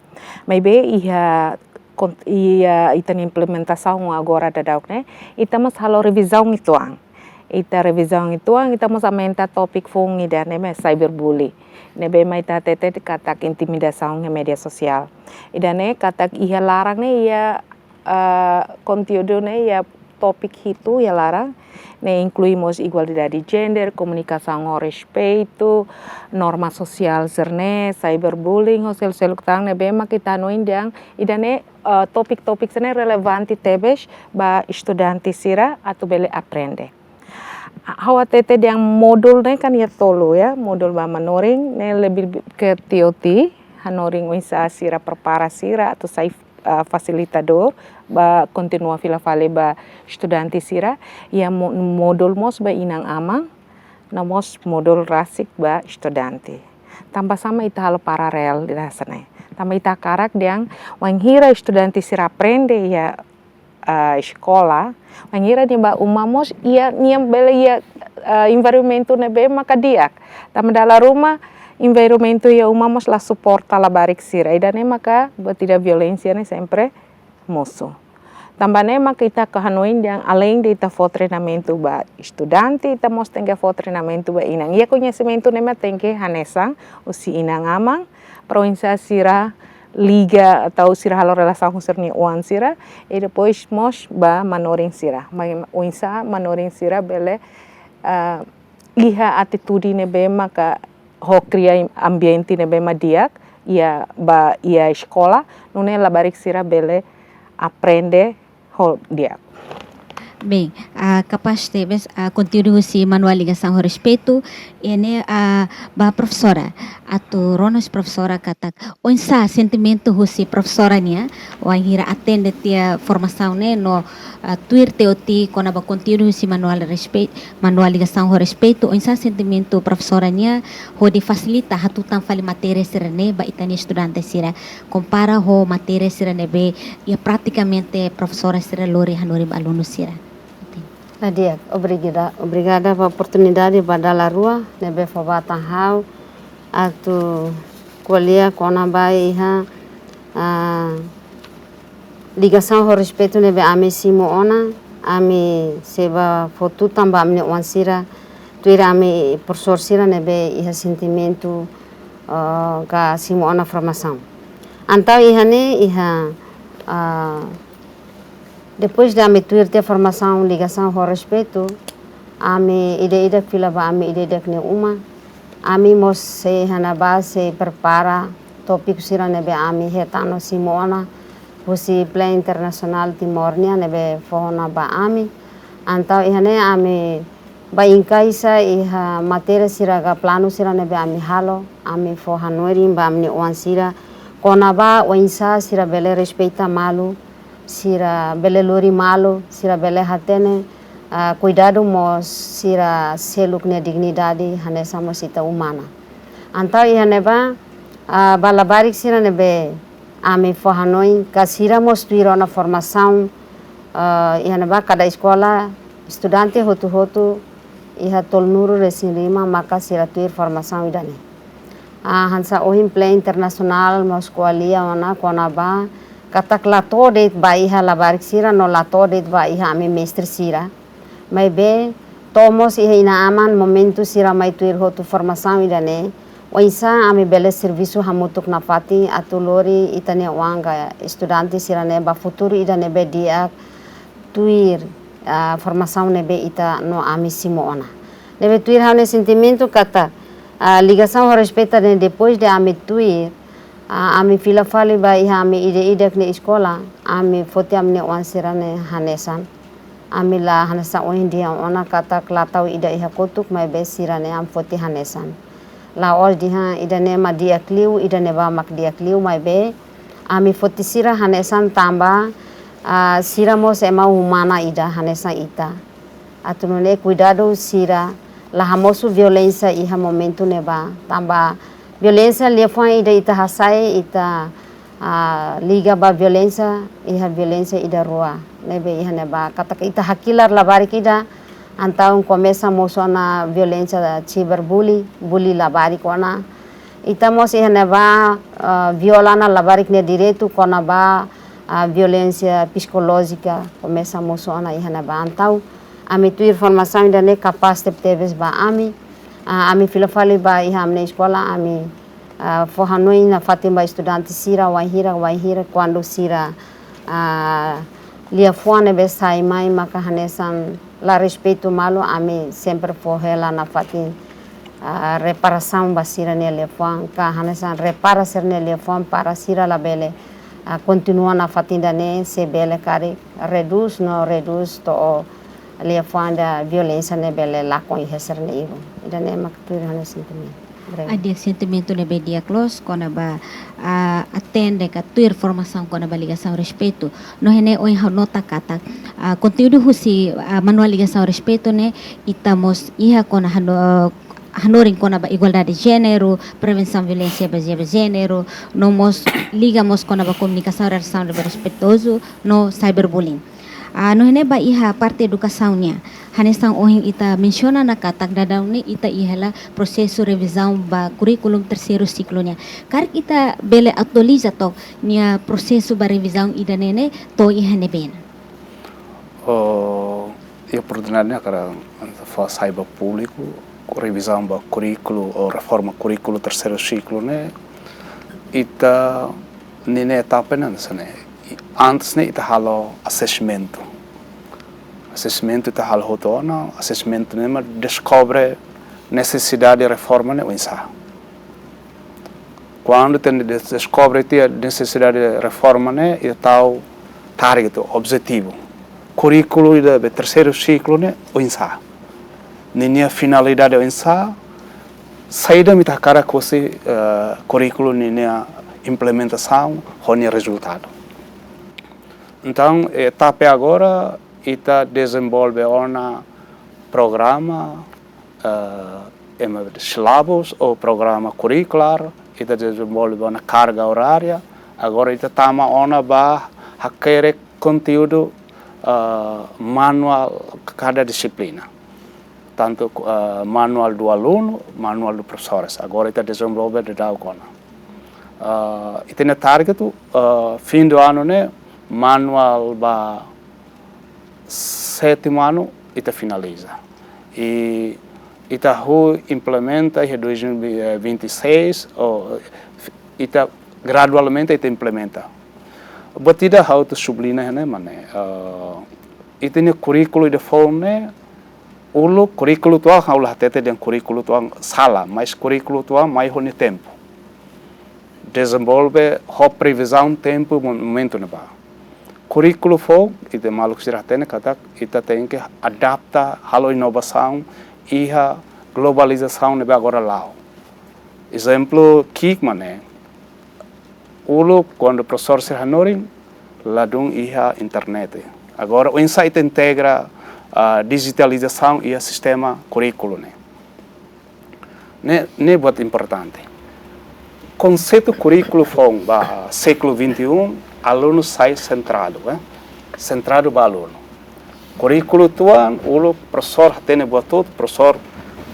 Maibé iha kon-, iha ita-nia implementasaun agora daudauk ne'e, ita mós halo revizaun uitoan. Ita revizaun uitoan, ita mós aumenta tópiku foun ida ne'ebé cyberbully. Ne'ebé mak ita hatete katak intimidasaun iha média sosiál. Ida-ne'e katak iha laran ne'e iha, eh, konteúdu ne'e iha tópiku hitu iha laran. Ne'e inklui mós igualdade jénderu, komunikasaun ho respeitu, norma sosiál sira-ne'e, cyberbullying, ho seluk-seluk tan ne'ebé mak ita hanoin dehan ida-ne'e, eh, tópiku-tópiku sira-ne'e relevante tebes ba estudante sira atu bele aprende. Ha'u hatete dehan módulu ne'e kan iha tolu ya, módulu ba manorin ne'e lebih ke T O T, hanorin oinsá sira prepara sira atu sai, ah, fasilitadór ba kontinua fila fali ba estudante sira, iha mo-, módulu mós ba inan-aman, no mós módulu rasik ba estudante. Tanba sá mak ita halo paralel hanesan ne'e? Tanba ita hakarak dehan wainhira estudante sira aprende iha, ah, eskola, wainhira nia ba uma mós iha, nia bele iha, ah, environmentu ne'ebé maka di'ak. Tanba dala ruma environmentu iha uma mós la suporta labarik sira. Ida-ne'e maka buat ida violénsia ne'e sempre mosu. Tanba ne'e maka ita hanoin dehan aleinde ita fó treinamentu ba estudante, ita mós tenke fó treinamentu ba inan. Iha koñesimentu ne'e mak tenke hanesan husi inan-aman, para oinsá sira liga atau sira halo relasaun ho sira-nia oan sira, i depois mós ba manorin sira. Mai oinsá manorin sira bele, ah, iha atitude ne'ebé maka ho kria ambiente ne'ebé mak di'ak, iha ba iha eskola, nune'e labarik sira bele aprende ho di'ak. Bem, ah, kapás tebes, ah, konteúdu husi manuál ligasaun ho respeitu, ne'e, ah, ba profesora, atu rona husi profesora katak oinsá sentimentu husi profesora nian, wainhira atende tiha formasaun ne'e no, ah, tuir T O T kona-ba konteúdu husi manuál respei-, manuál ligasaun ho respeitu, oinsá sentimentu profesora nian hodi fasilita hatutan fali matéria sira-ne'e ba ita-nia estudante sira, kompara ho matéria sira ne'ebé iha pratikamente profesora sira lori hanorin ba alunu sira. Di'ak, obrigada, obrigada ba oportunidade ba dala rua ne'ebé fó ba tan ha'u atu ko'alia kona-ba iha, ah, ligasaun ho respeitu ne'ebé ami simu ona, ami sei ba fó tutan ba ami-nia oan sira, tuir ami profesór sira ne'ebé iha sentimentu, ah, ka simu ona formasaun. Entaun iha ne'e iha, ah, depois de ami tuir tiha formasaun ligasaun ho respeitu, ami ida-idak fila ba ami ida-idak nia uma. Ami mós sei iha ne'ebá sei prepara tópiku sira ne'ebé ami hetan no simu ona husi plean internasionál Timor nian ne'ebé fó ona ba ami. Entaun iha ne'e ami ba enkaixa iha matéria sira ka planu sira ne'ebé ami halo, ami fó hanorin ba ami-nia oan sira kona-ba oinsá sira bele respeita malu, sira bele lori malu, sira bele hatene, ah, kuidadu mós sira seluk nia dignidade, hanesan mós ita umana. Entaun iha ne'ebá, ah, ba labarik sira ne'ebé ami fó hanoin, ka sira mós tuir ona formasaun, ah, iha ne'ebá kada eskola, estudante hotu-hotu iha tolunulu-resin-lima maka sira tuir formasaun ida-ne'e. Ah, hanesan ohin plean internasionál mós ko'alia ona kona-ba katak la to'o de'it ba iha labarik sira no la to'o de'it ba iha ami mestre sira. Maibé to'o mós iha inan-aman momentu sira mai tuir hotu formasaun ida-ne'e, oinsá ami bele servisu hamutuk nafatin atu lori ita-nia oan ka estudante sira-ne'e ba futuru ida ne'ebé di'ak tuir, ah, formasaun ne'ebé ita no ami simu ona. Ne'ebé tuir ha'u-nia sentimentu katak, ah, ligasaun ho respeitu ne'e depois de ami tuir, ah, ami fila fali ba iha ami ida-idak nia eskola, ami foti ami-nia oan sira-ne'e hanesan. Ami la hanesan ohin dehan ona katak la tau ida iha kotuk, maibé sira-ne'e ami foti hanesan. La'ós dehan ida-ne'e mak di'ak liu, ida-ne'ebá mak di'ak liu, maibé ami foti sira hanesan tanba, ah, sira mós ema umana ida hanesan ita. Atu nune'e kuidadu sira la hamosu violénsia iha momentu ne'ebá. Tanba violénsia liafuan ida ita hasai, ita, ah, liga ba violénsia, iha violénsia ida rua. Ne'ebé iha ne'ebá katak ita hakilar labarik ida, entaun komesa mosu ona violénsia cyberbully, bully labarik ona. Ita mós iha ne'ebá, ah, viola ona labarik nia direitu kona-ba, ah, violénsia psikolójika komesa mosu ona iha ne'ebá. Entaun ami tuir formasaun ida-ne'e kapás tebetebes ba ami. Ah, ami fila fali ba iha ami-nia eskola, ami, ah, fó hanoin nafatin ba estudante sira, wainhira, wainhira, kuandu sira, ah, liafuan ne'ebé sai mai maka hanesan la respeitu malu, ami sempre fó hela nafatin, ah, reparasaun ba sira-nia liafuan, ka hanesan repara sira-nia liafuan para sira labele, ah, kontinua nafatin ida-ne'e, se bele karik redús no redús to'o liafuan ida violénsia ne'e bele lakon iha sira-nia ibun. Ida-ne'e mak tuir ha'u-nia sentimentu. Obrigada. Di'ak, sentimentu ne'ebé di'ak loos kona-ba, ah, atende ka tuir formasaun kona-ba ligasaun respeitu. No iha ne'e ohin ha'u nota katak, ah, konteúdu husi, ah, manuál ligasaun respeitu ne'e ita mós iha kona hano-, hanorin kona-ba igualdade de jéneru, prevensaun violénsia bazeia ba jéneru, no mós liga mós kona-ba komunikasaun, relasaun ne'ebé respeitozu, no cyberbullying. Ah, no iha ne'e ba iha parte edukasaun nian. Hanesan ohin ita mensiona ona katak daudaun ne'e ita iha hela prosesu revizaun ba kurríkulu terseiru siklu nian. Karik ita bele atualiza took nia prosesu ba revizaun ida-ne'e ne'e to'o iha ne'ebé ona? Oh, iha oportunidade ne'e hakarak fó hasai ba públiku, revizaun ba kurríkulu ou reforma kurríkulu terseiru siklu ne'e, ita ninia etapa ne'e hanesan ne'e. Antes ne'e ita halo assessment. Assessment ita halo hotu ona, assessment ne'e mak deskobre nesesidade reforma ne'e oinsá. Kuandu ita des-, deskobre tiha nesesidade reforma ne'e, ita tau target, objetivu. Kurríkulu ida be terseiru siklu ne'e oinsá. Ninia finalidade oinsá, saida mak ita hakarak husi, eh, kurríkulu ninia implementasaun, ho nia rezultadu. Entaun, eh, etapa agora, ita dezenvolve ona programa, eh, ema sílabus ou programa kurrikulár, ita dezenvolve ona karga orária, agora ita tama ona ba hakerek konteúdu, eh, manuál kada dixiplina. Tantu, eh, manuál do aluno, manuál do profesores. Agora ita dezenvolve daudaun ona. Eh, ita-nia target, eh, fim do ano ne'e, manuál ba sétimu ano ita finaliza. I ita hahú implementa iha dois mil e vinte e seis, ou ita gradualmente ita implementa. Buat ida ha'u atu subliña ne'e, mane, eh, ita-nia kurríkulu ida foun ne'e, uluk kurríkulu tuan, ha'u la hatete dehan kurríkulu tuan sala, mas kurríkulu tuan mai ho nia tempu. Dezenvolve ho previzaun tempu mo-, momentu ne'ebá. Kurríkulu foun, ita maluk sira hatene katak, ita tenke adapta, halo inovasaun, iha globalizasaun ne'ebé agora la'o. Ezemplu ki'ik mak ne'e, uluk kuandu profesór sira hanorin, ladún iha internet. Agora, oinsá ita integra, ah, dijitalizasaun iha sistema kurríkulu ne'e. Ne'e, ne'e buat importante. Konseitu kurríkulu foun ba século vinte e um, alunu sai sentradu, eh? Sentradu ba alunu. Kurríkulu tuan, uluk profesór hatene buat hotu, profesór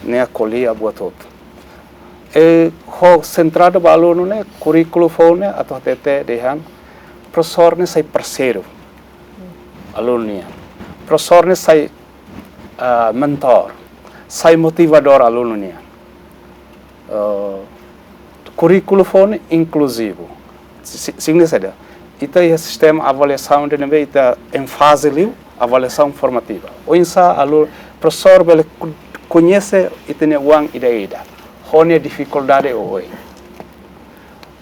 ne'e ko'alia buat hotu. E, ho sentradu ba alunu ne'e, kurríkulu foun ne'e, atu hatete dehan, profesór ne'e sai parseiru alunu nian. Profesór ne'e sai, ah, mentór, sai motivadór alunu nian. Ah, kurríkulu foun ne'e inkluzivu. Si-, signifika saida? Ita iha sistema avaliasaun ida ne'ebé ita énfaze liu avaliasaun formativa. Oinsá alu-, profesór bele ko-, koñese ita-nia oan ida-idak, ho nia difikuldade oioin.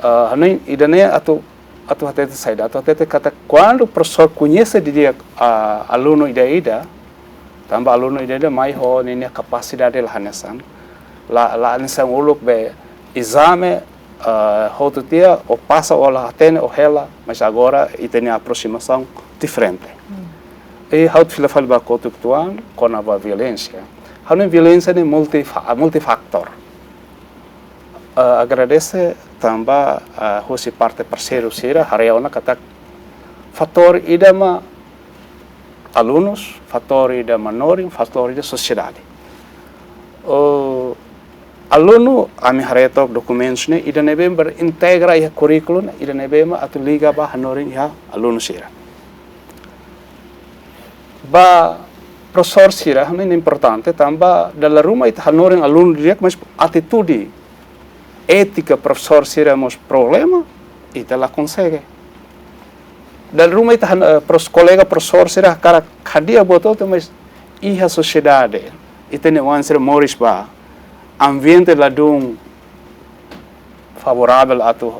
Ah, hanoin ida-ne'e atu Atu hatete saida, atu hatete katak kuandu profesór koñese didi'ak, ah, alunu ida-ida, tanba alunu ida-ida mai ho ninia kapasidade la hanesan. La, la hanesan uluk be ezame, ah, hotu tiha, ó pasa, ó la hatene, ó hela, mas agora ita-nia aproximasaun diferente. I ha'u atu fila fali ba kotuk uitoan, kona-ba violénsia. Ha'u-nia violénsia ne'e multifa-, multifatór. Ah, agradese tanba, ah, husi parte parseiru sira haree ona katak fatór ida mak alunus, fatór ida manorin, fatór ida sosiedade. Oh, alunu, ami haree took dokumentus ne'e, ida ne'ebé mak integra iha kurríkulu ne'e, ida ne'ebé mak atu liga ba hanorin iha alunu sira. Ba profesór sira, ne'e importante, tanba dala ruma ita hanorin alunu di'ak, mas atitude, étika profesór sira mós problema, ita la konsege. Dala ruma ita han-, eh, pros-, kolega profesór sira hakarak hadi'a buat hotu, mas iha sosiedade, ita-nia oan sira moris ba ambiente ladún favorável atu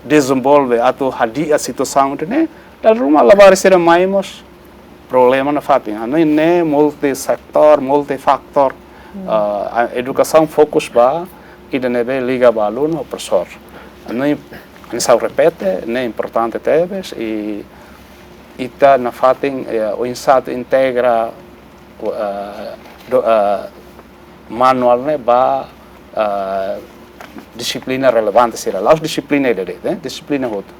dezenvolve, atu hadi'a situasaun ida-ne'e, dala ruma labarik sira mai mós problema nafatin. Ha'u hanoin ne'e multisetór, multifatór. Ah, a edukasaun fokus ba ida ne'ebé liga ba alunu ho profesór. Ha'u hanoin, ha'u sei repete, ne'e importante tebes, i ita nafatin, eh, oinsá atu integra, eh, do-, eh, manuál ne'e ba, ah, dixiplina relevante sira. La'ós dixiplina ida de'it, eh, dixiplina hotu.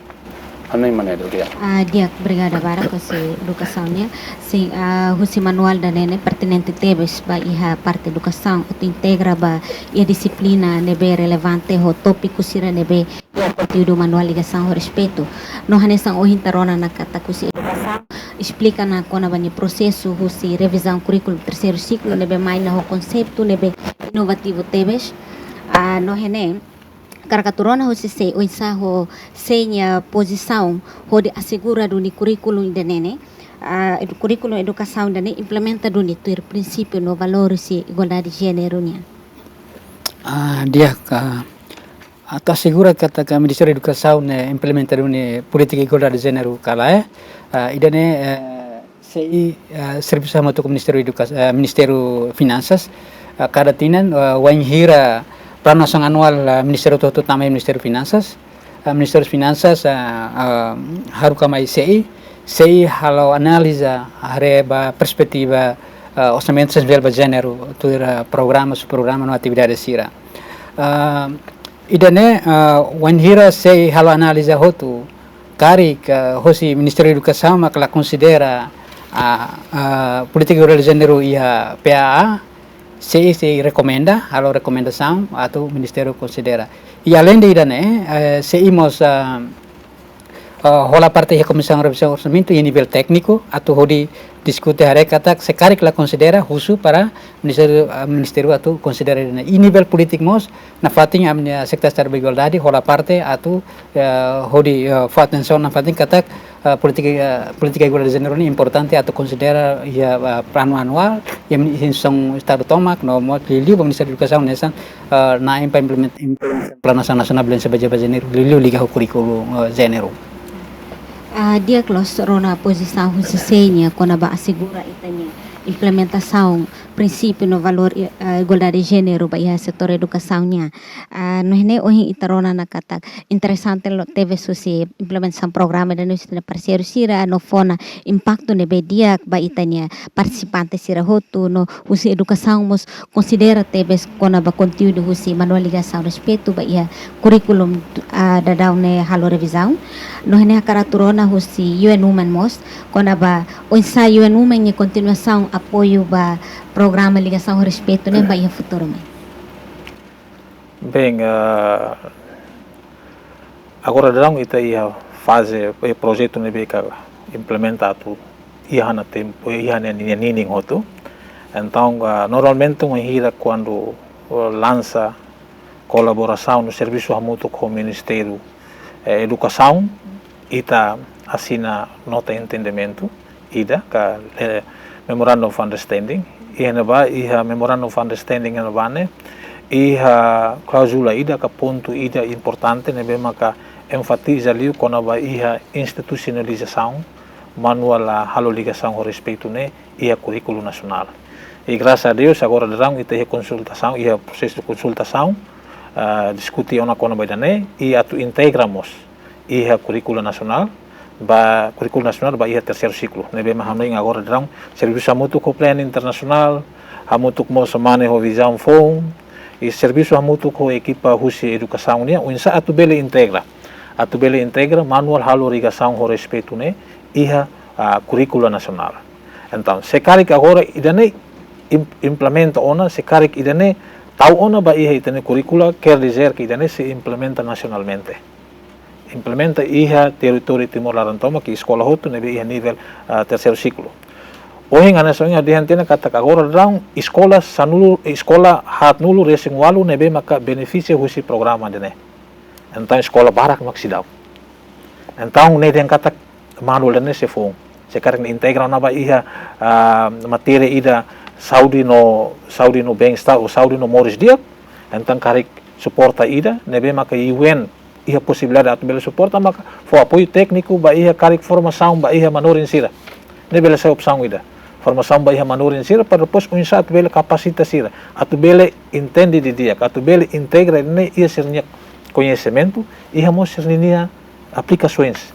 Ha'u hanoin mak ne'e de'it. Ah, di'ak, obrigada barak husi edukasaun nian. Sin, ah, husi manuál ida-ne'e ne'e pertinente tebes ba iha parte edukasaun, atu integra ba iha dixiplina ne'ebé relevante ho tópiku sira ne'ebé iha konteúdu manuál ligasaun ho respeitu. No hanesan ohin ita rona ona katak husi edukasaun esplika ona kona-ba nia prosesu husi revizaun kurríkulu terseiru siklu ne'ebé mai ona ho konseitu ne'ebé inovativu tebes. Ah, no ne'e hakarak atu rona husi sé, oinsá ho sé nia pozisaun hodi asegura duni kurríkulu ida-ne'e ne'e, ah, edu-, kurríkulu edukasaun ida-ne'e implementa duni tuir prinsípiu no valór husi igualdade de jéneru nian. Ah, di'ak, ah, atu asegura katak Ministériu Edukasaun ne'e implementa duni polítika igualdade de jéneru ka lae, eh, ah, ida-ne'e, eh, sei, eh, servisu hamutuk ho Ministériu Eduka-, eh, Ministériu Finansas, eh, kada tinan, eh, wainhira planu asaun anuál, eh, ministériu hotu-hotu tama iha Ministériu Finansas, eh, Ministériu Finansas, eh, eh, haruka mai sei, sei halo analiza haree ba perspetiva, eh, orsamentu sensivel ba jéneru, tuir, eh, programa, subprograma no atividade sira. Eh, ida-ne'e, eh, wainhira sei halo analiza hotu, karik, eh, hosi Ministériu Edukasaun mak la konsidera, ah, ah, polítika igualdade de jéneru iha P A A, sei, sei rekomenda, halo rekomendasaun atu ministériu konsidera. I aleinde ida-ne'e, eh, sei mós, ah, ah, hola parte iha Komisaun Revizaun Orsamentu iha nivel tékniku, atu hodi diskute haree katak se karik la konsidera, husu para ministériu, ah, ministériu atu konsidera ida-ne'e. I nivel polítiku mós, nafatin ami-nia Sekretáriu Estadu ba Igualdade hola parte atu, eh, hodi, eh, fó atensaun nafatin katak, eh, polítika, eh, polítika igualdade de jéneru ne'e importante atu konsidera iha, eh, planu anuál, iha instituisaun Estadu tomak, no mós liuliu ba Ministériu Edukasaun hanesan, eh, na'in ba implement-, implementasaun planu asaun nasionál violénsia bazeada ba jéneru, liuliu liga ho kurríkulu, eh, jéneru. Ah, di'ak, loos rona pozisaun husi sé nian kona-ba asegura ita-nia implementasaun prinsípiu no valór, eh, igualdade de jéneru ba iha setór edukasaun nian. Ah, no ne'e ohin ita rona ona katak interesante loos tebes husi implementasaun programa ida-ne'e husi ita-nia parseiru sira, no fó ona impaktu ne'ebé di'ak ba ita-nia partisipante sira hotu, no husi edukasaun mós konsidera tebes kona-ba konteúdu husi manuál ligasaun ho respeitu ba iha kurríkulu, ah, daudaun ne'e halo revizaun. No ne'e hakarak atu rona husi U N Women mós kona-ba oinsá U N Women nia kontinuasaun apoiu ba programa ligasaun ho respeitu ne'e ba iha futuru mai. Bem, ah, agora daudaun ita iha faze, eh, projetu ne'ebé ka implementa atu iha ona tempu, iha ona ninia ninin hotu. Entaun, ah, normalmente wainhira kuandu, ah, lansa kolaborasaun no servisu hamutuk ho Ministériu, eh, Edukasaun, ita asina nota entendimentu ida ka, eh, Memorandum of Understanding. Iha ne'ebá, iha Memorandum of Understanding iha ne'ebá ne'e, iha kláuzula ida ka pontu ida importante ne'ebé maka enfatiza liu kona-ba iha institusionalizasaun manuál halo ligasaun ho respeitu ne'e iha kurríkulu nasionál. I grasas a Deus, agora daudaun ita iha konsultasaun, iha prosesu konsultasaun, ah, diskute ona kona-ba ida-ne'e, i atu integra mós iha kurríkulu nasionál, ba kurríkulu nasionál ba iha terseiru siklu. Ne'ebé mak hanoin agora daudaun servisu hamutuk ho Plan Internasionál, hamutuk mós mane ho Vizaun foun, i servisu hamutuk ho ekipa husi edukasaun nian, oinsá atu bele integra. Atu bele integra manuál halo ligasaun ho respeitu ne'e iha, ah, kurríkulu nasionál. Entaun, se karik agora ida-ne'e im-, implementa ona, se karik ida-ne'e tau ona ba iha ita-nia kurríkulu, quer dizer que ida-ne'e sei implementa nasionalmente. Implementa iha territóriu Timor laran tomak, iha eskola hotu ne'ebé iha nivel, ah, terseiru siklu. Ohin hanesan ohin ha'u dehan tiha ona katak agora daudaun eskola sanulu, eskola haatnulu resin ualu ne'ebé maka benefisia husi programa ida-ne'e. Entaun eskola barak mak seidauk. Entaun ne'e dehan katak manuál ida-ne'e sei foun. Se karik nia integra ona ba iha, ah, matéria ida saúde no, saúde no bem-estar, ou saúde no moris di'ak, entaun karik suporta ida, ne'ebé maka U N iha posibilidade atu bele suporta, maka fó apoiu tékniku ba iha karik formasaun ba iha manorin sira. Ne'e bele sai opsaun ida. Formasaun ba iha manorin sira, para depois oinsá atu bele kapasita sira, atu bele entende didi'ak, atu bele integra ne'e iha sira-nia koñesimentu, iha mós sira-nia aplikasoens.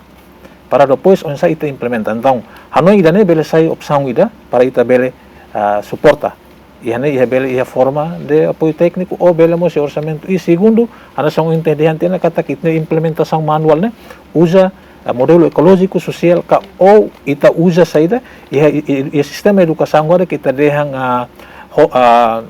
Para depois oinsá ita implementa. Entaun, hanoin ida-ne'e bele sai opsaun ida para ita bele, ah, suporta. Iha ne'e, iha bele, iha forma de apoiu tékniku, ou bele mós iha orsamentu. I segundu, hanesan ohin dehan tiha ona katak ita-nia implementasaun manuál ne'e uza, ah, modelu ekolójiku sosiál ka ou ita uza saida, iha, iha, iha sistema edukasaun agora ke ita dehan, ah, ho-, ah,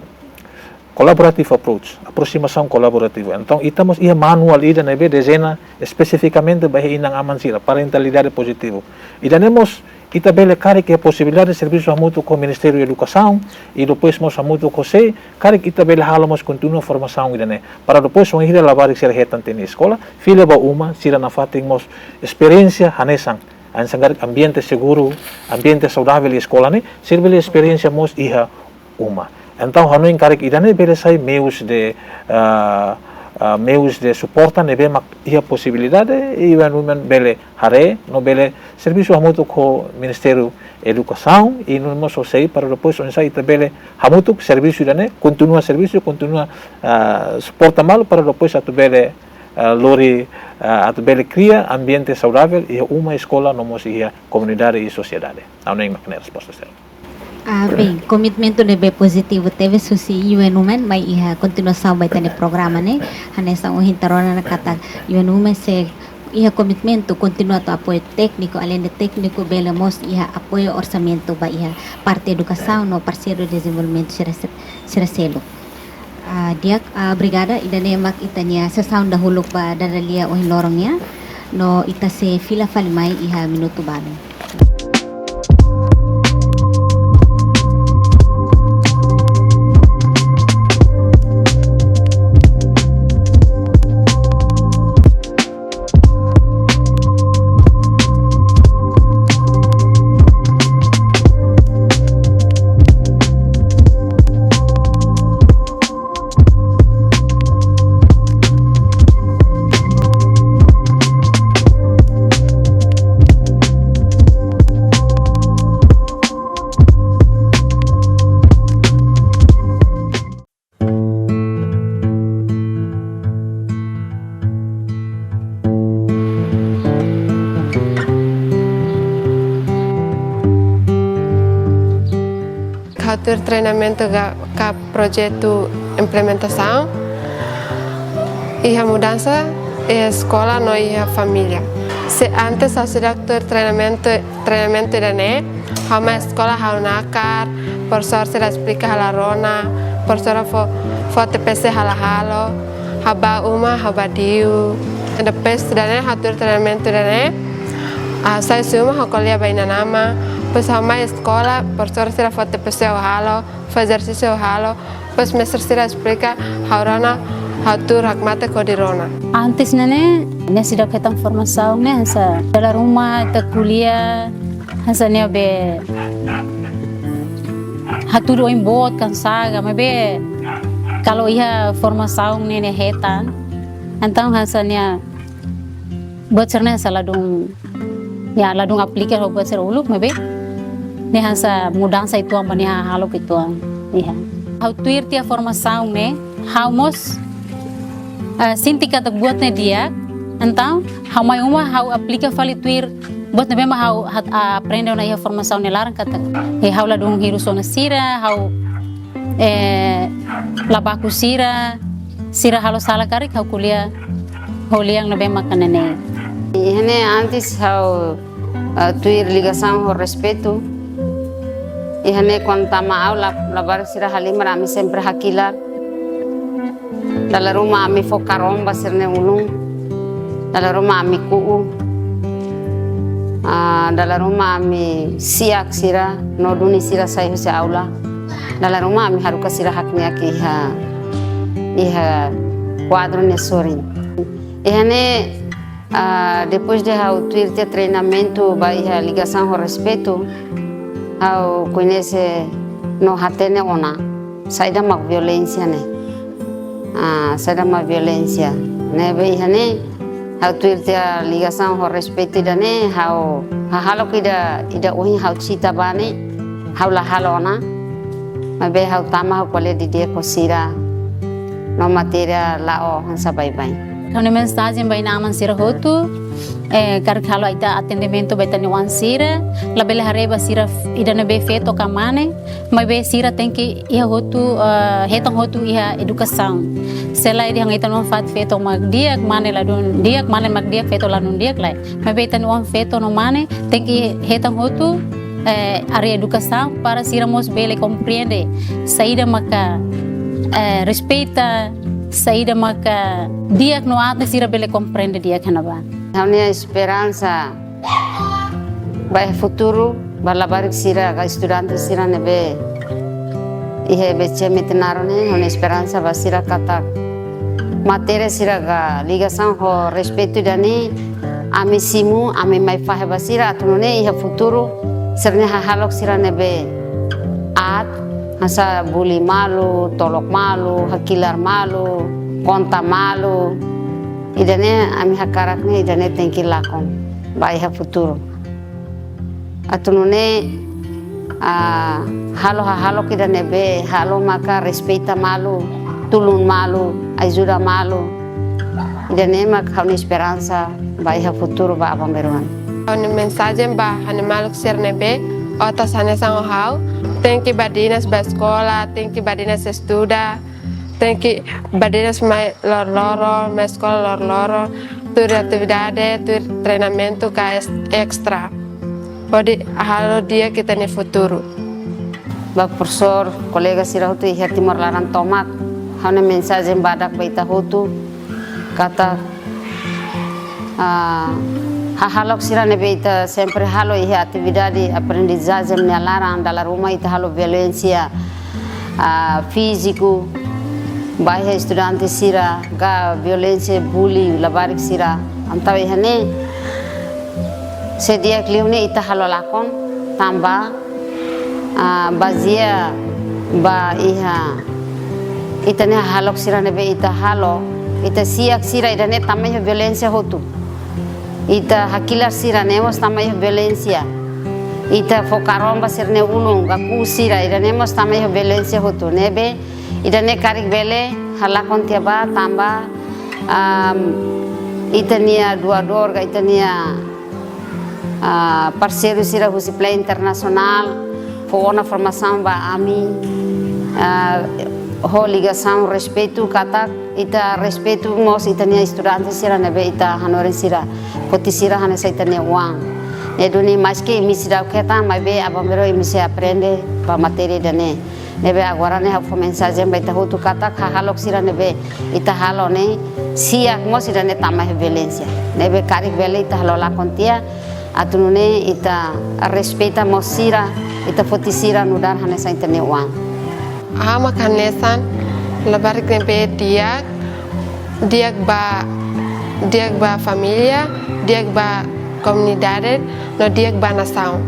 collaborative approach, aproximasaun kolaborativa. Entaun, ita mós iha manuál ida ne'ebé dezeña espesifikamente ba iha inan-aman sira, parentalidade pozitivu. Ida-ne'e mós ita bele karik iha posibilidade servisu hamutuk ho Ministériu Edukasaun, i depois mós hamutuk ho sé, karik ita bele halo mós kontinua formasaun ida-ne'e. Para depois, wainhira labarik sira hetan tiha nia eskola, fila ba uma, sira nafatin mós esperiénsia hanesan, hanesan karik ambiente seguru, ambiente saudavel iha eskola ne'e, sira bele esperiénsia mós iha uma. Entaun, hanoin karik ida-ne'e bele sai meius de, ah, ah, meius de suporta ne'ebé mak iha posibilidade, i U N Women bele haree, no bele servisu hamutuk ho Ministériu Edukasaun, i no mós ho sé para depois oinsá ita bele hamutuk servisu ida-ne'e, kontinua servisu, kontinua, ah, suporta malu para depois atu bele, ah, lori, ah, atu bele kria ambiente saudavel iha uma, eskola, no mós iha komunidade i sosiedade. Ha'u-nia mak ne'e resposta seluk. Ah, bem, komitmentu ne'ebé pozitivu tebes husi U N Women mai iha kontinuasaun ba ita-nia programa ne'e. Hanesan ohin ita rona ona katak U N Women sei iha komitmentu kontinua atu apoiu tékniku, além de tékniku bele mós iha apoiu orsamentu ba iha parte edukasaun no parseiru dezenvolvimentu sira se-, sira seluk. Ah, di'ak, ah, obrigada. Ida-ne'e mak ita-nia sesaun dahuluk ba dada lia ohin loron nian. No ita sei fila fali mai iha minutu balu. Ha'u tuir treinamentu ka, ka projetu implementasaun iha mudansa, iha eskola no iha família. Se antes ha'u seidauk tuir treinamentu, treinamentu ida-ne'e, ha'u mai eskola ha'u nakar, profesór sira esplika ha'u la rona, profesora fó, fó T P C ha'u la halo, ha'u bá uma ha'u badiu. Depois ida-ne'e ha'u tuir treinamentu ida-ne'e, ha'u sai husi uma ha'u ko'alia ba inan-aman, depois ha'u mai eskola, profesora sira fó T P C ha'u halo, fó ezersísiu ha'u halo, depois mestre sira esplika ha'u rona, ha'u tuur hakmatek hodi rona. Antes ne'e ne'e, nia seidauk hetan formasaun ne'e, hanesan dala ruma ita ko'alia, hanesan nia be hatudu oin boot ka saida, maibé kalau iha formasaun ne'e nia hetan, entaun hanesan nia buat sira-ne'e hanesan ladún, ya, ladún aplika ho buat sira uluk, maibé ne'e hanesan mudansa uitoan ba nia hahalok uitoan. Iha. Ha'u tuir tiha formasaun ne'e, ha'u mós, eh, sente katak buat ne'e di'ak, entaun ha'u mai uma ha'u aplika fali tuir buat ne'ebé mak ha'u hat-, aprende ona iha formasaun nia laran katak, eh, ha'u ladún hirus ona sira, ha'u, eh, la baku sira, sira halo sala karik ha'u ko'alia ho lian ne'ebé maka neineik. Iha ne'e antes ha'u, eh, tuir ligasaun ho respeitu. Iha ne'e kuandu tama aula, labarik sira halimar ami sempre hakilar. Dala ruma ami fó karon ba sira-nia ulun. Dala ruma ami ku'u. Ah, dala ruma ami si'ak sira, no duni sira sai husi aula. Dala ruma ami haruka sira hakne'ak iha, iha kuadru nia sorin. Iha ne'e, ah, depois de ha'u tuir tiha treinamentu ba iha ligasaun ho respeitu, ha'u koñese no hatene ona saida mak violénsia ne'e. Ah, saida mak violénsia. Ne'ebé iha ne'e, ha'u tuir tiha ligasaun ho respeitu ida-ne'e, ha'u hahalok ida, ida ohin ha'u cita ba ne'e, ha'u la halo ona. Maibé ha'u tama ha'u ko'alia didi'ak ho sira. No matéria la'o hanesan baibain. Ha'u-nia mensajen ba inan-aman sira hotu, eh, karik halo ita atendimentu ba ita-nia oan sira, labele haree ba sira f-, ida ne'ebé feto ka mane, maibé sira tenke iha hotu, eh, hetan hotu iha edukasaun. Se lae dehan ita-nia oan fatin feto mak di'ak, mane ladún di'ak, mane mak di'ak, feto ladún di'ak lae. Maibé ita-nia oan feto no mane tenke hetan hotu, eh, área edukasaun para sira mós bele komprende saida maka, eh, respeita, saida maka di'ak no aat ne'e sira bele komprende di'ak iha ne'ebá. Ha'u-nia esperansa ba iha futuru, ba labarik sira ka estudante sira ne'ebé iha B C M Metinaro ne'e, ha'u-nia esperansa ba sira katak matéria sira ka ligasaun ho respeitu ida-ne'e, ami simu, ami mai fahe ba sira atu nune'e iha futuru, sira-nia hahalok sira ne'ebé aat, hanesan buli malu, tolok malu, hakilar malu, konta malu. Ida-ne'e ami hakarak ne'e, ida-ne'e tenke lakon ba iha futuru. Atu nune'e, ah, halo hahalok ida ne'ebé halo maka respeita malu, tulun malu, ajuda malu. Ida-ne'e mak ha'u-nia esperansa ba iha futuru ba aban-bainrua. Ha'u-nia mensajen ba ha'u-nia maluk sira ne'ebé otas hanesan ho ha'u, tenke badinas ba eskola, tenke badinas estuda, tenke badinas mai loroloron, mai eskola loroloron, tuir atividade, tuir treinamentu ka es-, estra. Hodi halo di'ak ita-nia futuru. Ba profesór, kolega sira hotu iha Timor laran tomak, ha'u-nia mensajen badak ba ita hotu, katak, ah, hahalok sira ne'ebé ita sempre halo iha atividade aprendizajen nia laran, dala ruma ita halo violénsia, ah, fíziku ba iha estudante sira, ka violénsia buli labarik sira. Entaun iha ne'e, se di'ak liu ne'e ita halo lakon, tanba, ah, bazeia ba iha ita-nia hahalok sira ne'ebé ita halo, ita si'ak sira ida-ne'e tama iha violénsia hotu. Ita hakilar sira ne'e mós tama iha violénsia. Ita fó karon ba sira-nia ulun, ka ku'u sira, ida-ne'e mós tama iha violénsia hotu. Ne'ebé ida-ne'e karik bele halakon tiha ba tanba, am, ita-nia doadór ka ita-nia, ah, parseiru sira husi planu internasionál fó ona formasaun ba ami, ah, ho ligasaun respeitu katak ita respeitu mós ita-nia estudante sira ne'ebé ita hanorin sira, foti sira hanesan ita-nia oan. Ne'e duni maske imi seidauk hetan, maibé aban-bainrua imi sei aprende ba matéria ida-ne'e. Ne'ebé agora ne'e ha'u fó mensajen ba ita hotu katak hahalok sira ne'ebé ita halo ne'e, si'ak mós ida-ne'e tama iha violénsia. Ne'ebé karik bele ita halo lakon tiha, atu nune'e ita respeita mós sira, ita foti sira nu'udar hanesan ita-nia oan. Ha'u mak hanesan labarik ne'ebé di'ak, di'ak ba, di'ak ba família, di'ak ba komunidade, no di'ak ba nasaun.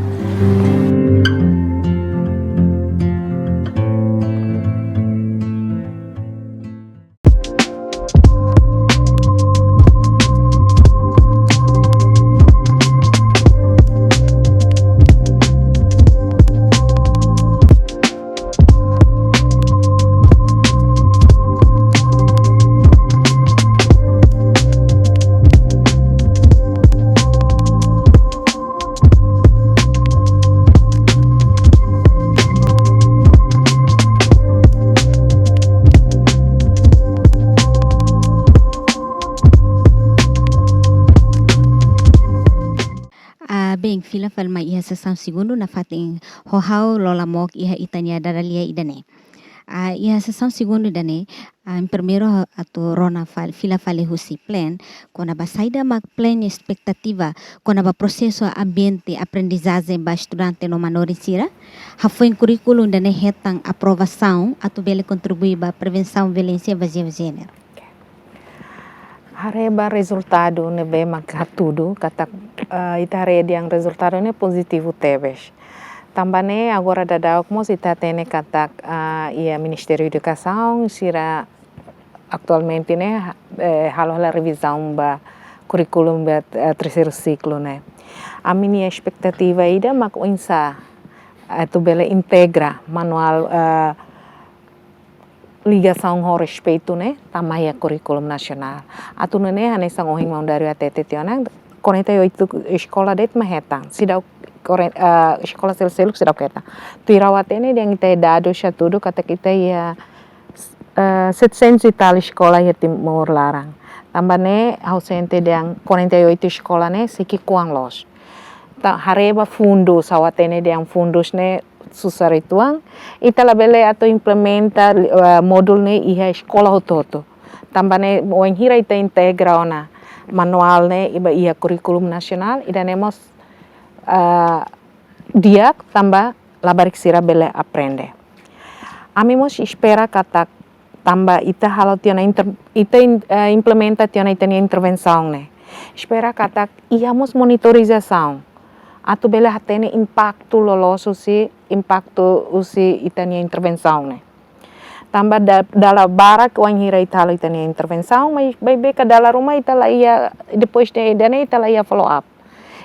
Fila fali mai iha sesaun segundu nafatin ho ha'u Lola Mook iha ita-nia dada-lia ida-ne'e. Ah, iha sesaun segundu ida-ne'e, ah, primeiru atu rona fal-, fila fali husi PLEN, kona-ba saida mak PLEN nia espetativa kona-ba prosesu ambiente aprendizajen ba estudante no manorin sira, hafoin kurríkulu ida-ne'e hetan aprovasaun atu bele kontribui ba prevensaun violénsia bazeia ba jéneru. Haree ba rezultadu ne'ebé mak hatudu katak, eh, ita haree dehan rezultadu ne'e pozitivu tebes. Tanba ne'e agora daudaun mós ita hatene katak, eh, iha Ministériu Edukasaun sira atualmente ne'e, eh, halo hela revizaun ba kurríkulu ba, eh, terseiru siklu ne'e. Ami-nia espetativa ida mak oinsá, eh, atu bele integra manuál, eh, ligasaun ho respeitu ne'e tama iha kurríkulu nasionál. Atu nune'e hanesan ohin maun Dario hatete tiha ona, quarenta e oito eskola de'it mak hetan. Seidauk quarenta, eh, eskola sel-, seluk seidauk hetan. Tuir ha'u hatene dehan ita dadus hatudu katak ita iha, eh, setecentos e tal eskola iha Timor laran. Tanba ne'e ha'u sente dehan quarenta e oito eskola ne'e sei ki'ikoan loos. Ita haree ba fundus, ha'u hatene dehan fundus ne'e susar uitoan, ita labele atu implementa, eh, módulu ne'e iha eskola hotu-hotu. Tanba ne'e wainhira ita integra ona manuál ne'e iha, iha kurríkulu nasionál, ida-ne'e mós, eh, di'ak tanba labarik sira bele aprende. Ami mós espera katak tanba ita halo tiha ona inter-, ita in-, eh, implementa tiha ona ita-nia intervensaun ne'e. Espera katak iha mós monitorizasaun atu bele hatene impaktu loloos husi, impaktu husi ita-nia intervensaun ne'e. Tanba da-, dala barak wainhira ita halo ita-nia intervensaun, mai, maibé ka dala ruma ita la iha, depois de, de ne'e ita la iha follow up.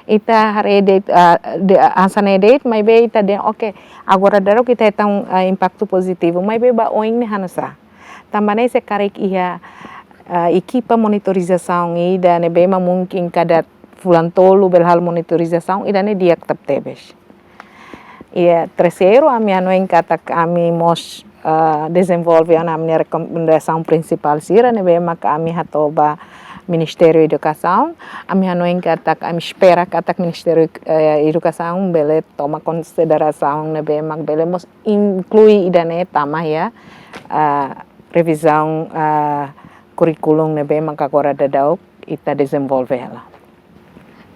Ita haree de'it, ah, de, ah, hanesan ne'e de'it, maibé ita dehan, oke, agora daudaun ita hetan, ah, impaktu pozitivu, maibé ba oin ne'e hanusá. Tanba ne'e se karik iha, ah, ekipa monitorizasaun ida ne'ebé mak mungkin kada fulan tolu bele halo monitorizasaun, ida-ne'e di'ak tebetebes. Iha terseiru, ami hanoin katak ami mós, eh, dezenvolve ona ami-nia rekomendasaun prinsipál sira ne'ebé mak ami hato'o ba Ministériu Edukasaun. Ami hanoin katak, ami espera katak Ministériu, eh, Edukasaun bele toma konsiderasaun ne'ebé mak bele mós inklui ida-ne'e tama iha, eh, revizaun, eh, kurríkulu ne'ebé mak agora daudaun ita dezenvolve hela.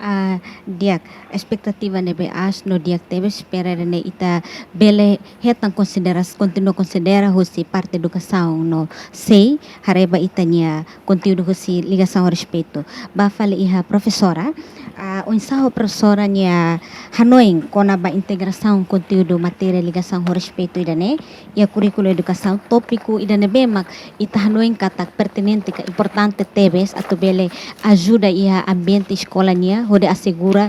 Ah, di'ak, espetativa ne'ebé aas no di'ak tebes, espera ida-ne'e ita bele hetan konsideras-, kontinua konsidera husi parte edukasaun no sei haree ba ita-nia konteúdu husi ligasaun ho respeitu. Ba fali iha profesora, ah, oinsá ho profesora nia hanoin kona-ba integrasaun konteúdu matéria ligasaun ho respeitu ida-ne'e iha kurríkulu edukasaun, tópiku ida ne'ebé mak ita hanoin katak pertinente ka importante tebes atu bele ajuda iha ambiente eskola nian hodi asegura,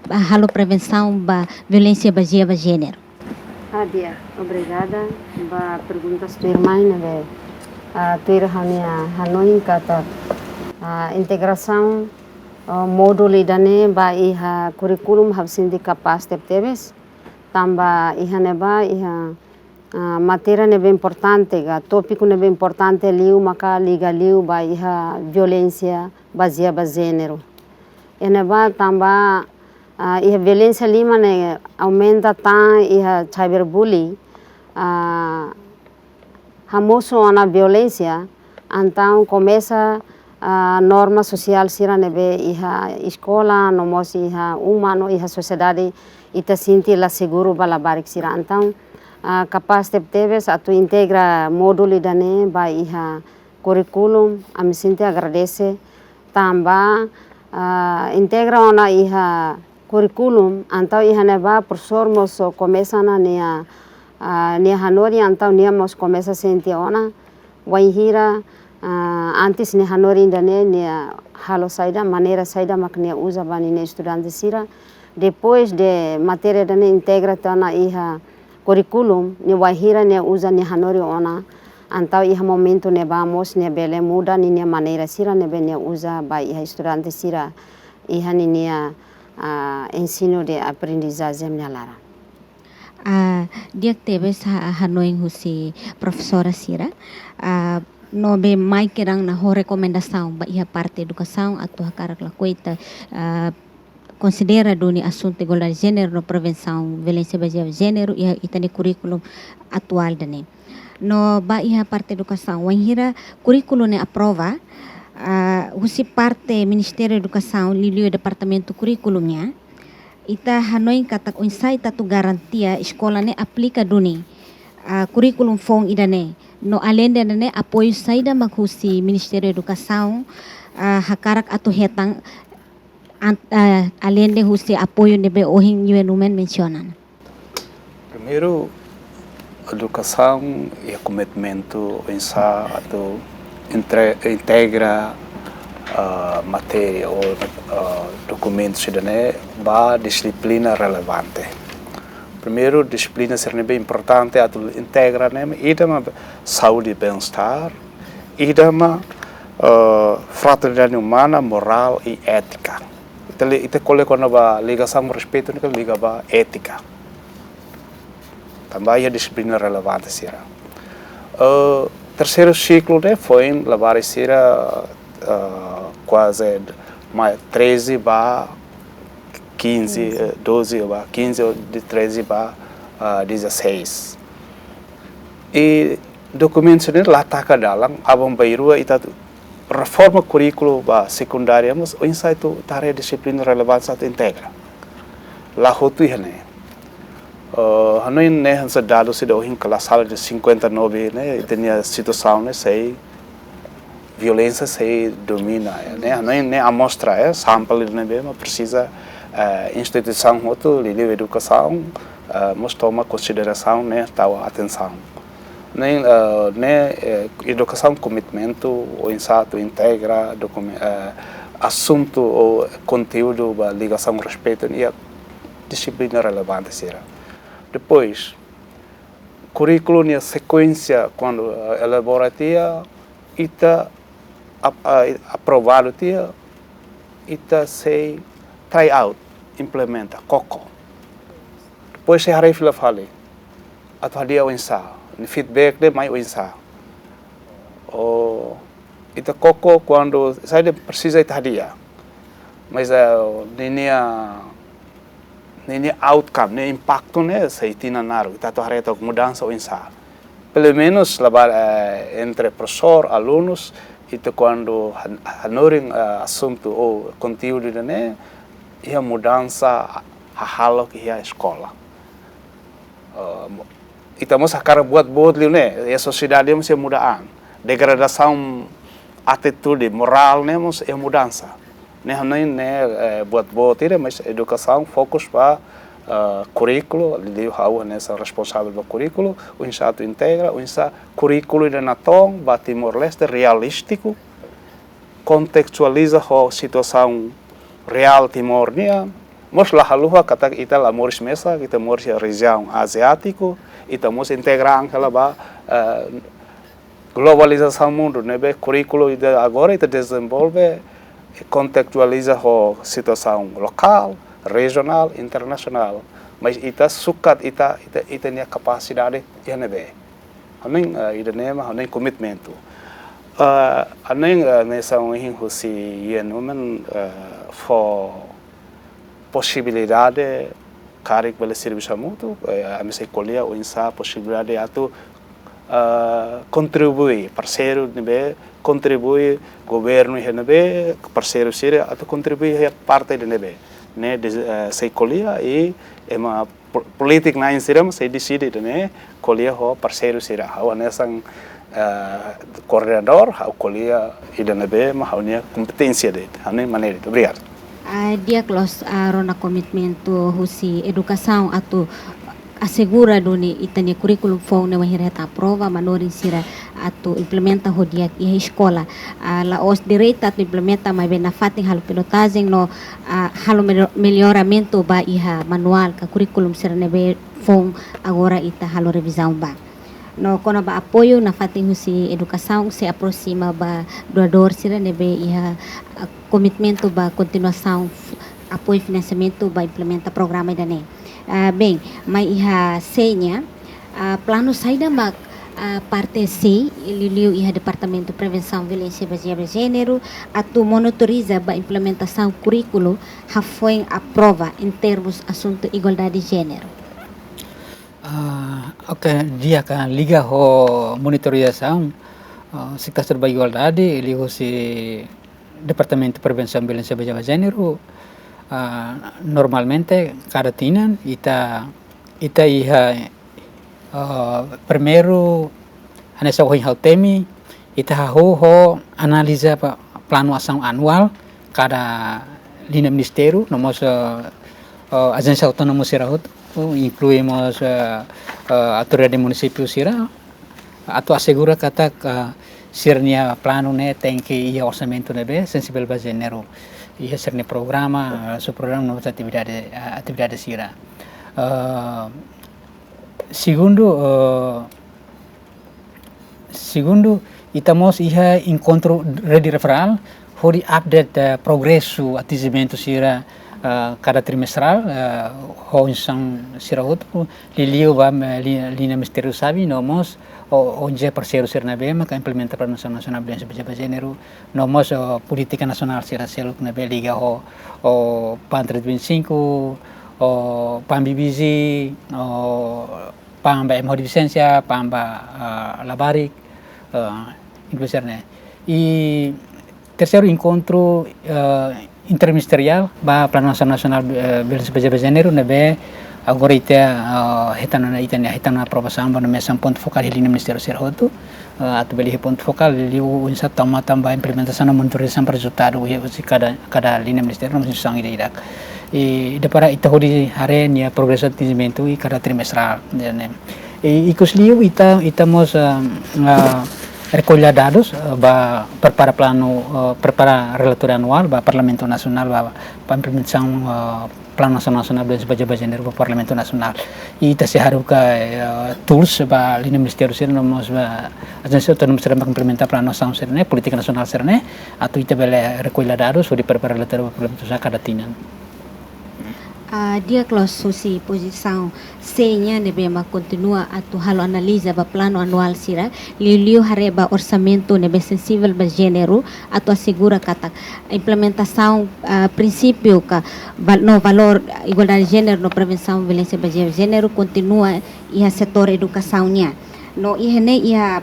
ah, halo prevensaun ba violénsia bazeia ba jéneru. Ah, di'ak, obrigada ba perguntas tuirmai ne'ebé, ah, tuir ha'u-nia hanoin katak, ah, integrasaun, ah, módulu ida-ne'e ba iha kurríkulu ha'u sente kapás tebetebes. Tanba iha ne'ebá iha, ah, matéria ne'ebé importante ka tópiku ne'ebé importante liu maka liga liu ba iha violénsia bazeia ba jéneru. Iha ne'ebá tanba, ah, iha violénsia lima ne'e aumenta tan iha cyberbullying, ah, hamosu ona violénsia, entaun komesa, ah, norma sosiál sira ne'ebé iha eskola, no mós iha uma, no iha sosiedade, ita sente la seguru ba labarik sira. Entaun, ah, kapás tebetebes atu integra módulu ida-ne'e ba iha kurríkulu, ami sente agradese, tanba, ah, integra ona iha kurríkulu, entaun iha ne'ebá profesór mós komesa ona nia, ah, nia hanorin, entaun nia mós komesa sente ona, wainhira, ah, antes nia hanorin ida-ne'e, nia halo saida, maneira saida mak nia uza ba ninia estudante sira. Depois de matéria ida-ne'e integra tiha ona iha kurríkulu, nia wainhira nia uza nia hanorin ona, entaun iha momentu ne'ebá mós nia bele muda ninia maneira sira ne'ebé nia uza ba iha estudante sira iha ninia, ah, ensinu de aprendizajen nia laran. Ah, di'ak tebes ha-, hanoin husi profesora sira. Ah, no be mai kedan ona ho rekomendasaun ba iha parte edukasaun atu hakarak lakohi ita, ah, konsidera duni asuntu igualdade jéneru no prevensaun violénsia bazeadu jéneru iha ita-nia kurríkulu atuál ida-ne'e. No ba iha parte edukasaun, wainhira kurríkulu ne'e aprova, ah, husi parte Ministériu Edukasaun, liuliu Departamentu Kurríkulu nian, ita hanoin katak oinsá ita atu garantia eskola ne'e aplika duni, ah, kurríkulu foun ida-ne'e. No alende ne'e apoiu saida mak husi Ministériu Edukasaun, ah, hakarak atu hetan an-, ah, alende husi apoiu ne'ebé ohin Yue Numen mensiona. Primeiru, edukasaun iha komitmentu oinsá atu entre-, integra, ah, matéria ou, ah, dokumentu sira-ne'e ba dixiplina relevante. Primeiru, dixiplina sira ne'ebé importante atu integra ne'e, ida mak saúde e bem-estar, ida mak, eh, fraternidade umana, morál i étika. Ita li-, ita ko'alia kona-ba ligasaun respeitu ne'e liga ba étika. Tanba iha dixiplina relevante sira. Eh, terseiru siklu ne'e foin labarik sira, eh, kuaze mai treze ba quinze, eh, doze ba quinze ou de treze ba, ah, dezasseis. I dokumentu sira-ne'e la taka dalan, aban-bainrua ita atu reforma kurríkulu ba sekundária, mas oinsá atu haree dixiplina relevante atu integra. La hotu iha ne'e. Eh, hanoin ne'e hanesan dadus ida ohin kala sala de cinquenta e nove ne'e, ita-nia situasaun ne'e sei violénsia sei domina, eh, ne'e, ne'e, ne'e amostra, eh, sample ne'ebé mak presiza, eh, instituisaun hotu, liuliu edukasaun, eh, mós toma konsiderasaun, ne'e, tau atensaun. Ne'e, eh, ne'e, eh, edukasaun komitmentu, oinsá atu integra dokumen-, eh, asuntu ou konteúdu ba ligasaun respeitu nian, dixiplina relevante sira. Depois, kurríkulu nia sekuénsia, kuandu, eh, elabora tiha, ita ap-, ah, aprovadu tiha, ita sei try out, implementa, koko. Depois sei haree fila fali, atu hadi'a oinsá, nia feedback ne'e mai oinsá. Ou ita koko kuandu saida presiza ita hadi'a. Mas, eh, ninia, ninia outcome, nia impaktu ne'e sei tinan naruk, ita atu haree took mudansa oinsá. Pelumenus labarik, eh, entre profesór, alunus, ita kuandu han-, hanorin, eh, asuntu ou konteúdu ida-ne'e, iha mudansa hahalok iha eskola. Eh, mo-, ita mós hakarak buat boot liu ne'e, iha sosiedade mós iha muda an. Degradasaun atitude, morál ne'e mós iha mudansa. Ne'e hanoin ne'e, eh, buat boot ida, mas edukasaun fokus ba, eh, kurríkulu, liuliu ha'u hanesan responsavel ba kurríkulu, oinsá atu integra, oinsá kurríkulu ida natoon ba Timor-Leste realístiku, kontestualiza ho situasaun reál Timor nian, mós la haluha katak ita la moris mesak, ita moris iha rejiaun aziátiku, ita mós integra an hela ba, eh, globalizasaun mundu, ne'ebé kurríkulu ida agora ita dezenvolve, kontestualiza ho situasaun lokál, rejionál, internasionál. Mas ita sukat ita, ita, ita-nia kapasidade iha ne'ebé. Hanoin, eh, ida-ne'e mak hanoin komitmentu. Eh, hanoin, eh, hanesan ohin husi Yue Numen, eh, fó posibilidade karik bele servisu hamutuk, eh, ami sei ko'alia oinsá posibilidade atu, eh, kontribui, parseiru ne'ebé kontribui, governu iha ne'ebé, parseiru sira atu kontribui iha parte ida ne'ebé. Ne'e de, eh, sei ko'alia i ema po-, polítiku na'in sira mak sei deside ida-ne'e, ko'alia ho parseiru sira. Ha'u hanesan, eh, koordenadór, ha'u ko'alia ida ne'ebé mak ha'u-nia kompeténsia de'it. Ha'u-nia maneira de'it. Obrigadu. Ah, di'ak loos, ah, rona komitmentu husi edukasaun atu asegura duni ita-nia kurríkulu foun ne'e wainhira hetan aprova, manorin sira atu implementa ho di'ak iha eskola. Ah, la'ós direta atu implementa, maibé nafatin halo pilotajen no, ah, halo melho-, melloramentu ba iha manuál ka kurríkulu sira ne'ebé foun agora ita halo revizaun ba. No kona-ba apoiu nafatin husi edukasaun sei aproxima ba doadór sira ne'ebé iha, ah, komitmentu ba kontinuasaun f-, apoiu finansiamentu ba implementa programa ida-ne'e. Ah, bem, mai iha C nian, ah, planu saida mak, Ah, parte sei, liuliu iha Departamentu Prevensaun Violénsia Bazeia ba Jéneru, atu monitoriza ba implementasaun kurríkulu hafoin aprova em termos asuntu igualdade de jéneru. Ah, oke, di'ak, liga ho monitorizasaun, ah, sektor ba igualdade, liuhusi Departamentu Prevensaun Violénsia Bazeia ba Jéneru, ah, normalmente kada tinan ita, ita iha, ah, primeiru, hanesan ohin ha'u temi, ita hahú ho analiza pa-, planu asaun anuál kada liña ministériu, no mós, ah, ah, ajénsia autónoma sira hotu, inklui mós, ah, ah, autoridade munisípiu sira, atu asegura katak, ah, sira-nia planu ne'e tenke iha orsamentu ne'ebé sensivel ba jéneru, iha sira-nia programa, ah, subprograma no atividade, ah, atividade sira. Ah, segundu, ah, segundu, ita mós iha enkontru rede referál, hodi update, eh, progresu atinjimentu sira, eh, kada trimestrál, eh, ho instituisaun sira hotu, liuliu ba, eh, li-, liña ministériu xave, no mós, o, onde parseiru sira ne'ebé maka implementa Planu Asaun Nasionál Violénsia Bazeia ba Jéneru, no mós, o, polítika nasionál sira seluk ne'ebé liga ho, o, PAN trinta e cinco, o, PAN B B G, o, PAN ba ema ho defisiénsia, PAN ba, ah, labarik, ah, inkluzaun ne'e. I terseiru enkontru, ah, interministeriál ba Planu Asaun Nasionál, eh, Violénsia Bazeia ba Jéneru ne'ebé agora ita, ah, hetan ona, ita-nia hetan ona aprovasaun ba nomeasaun pontu fokál iha liña ministériu sira hotu, ah, atu bele iha pontu fokál liuliu oinsá tau matan ba implementasaun no monitorizasaun ba rezultadu iha husi kada, kada liña ministériu no instituisaun ida-idak. I depois ita hodi haree nia progresu atinjimentu iha kada trimestrál, ne'e. I, ikus liu ita, ita mós, ah, ah, rekolla dadus, ah, ba prepara planu, ah, prepara relatóriu anuál ba Parlamentu Nasionál ba, ba implementasaun, ah, Planu Asaun Nasionál Violénsia Bazeia ba Jéneru ba Parlamentu Nasionál. I ita sei haruka, eh, tools ba liña ministériu sira no mós ba ajénsia autónoma sira ba implementa planu asaun sira-ne'e, polítika nasionál sira-ne'e, atu ita bele rekolla dadus hodi prepara relatóriu ba Parlamentu Nasionál kada tinan. Ah, di'ak loos, husi pozisaun sei nian ne'ebé mak kontinua atu halo analiza ba planu anuál sira, liuliu haree ba orsamentu ne'ebé sensivel ba jéneru, atu asegura katak implementasaun, ah, prinsípiu ka val-, no valór igualdade de jéneru no prevensaun violénsia bazeia ba jéneru kontinua iha setór edukasaun nian. No iha ne'e iha,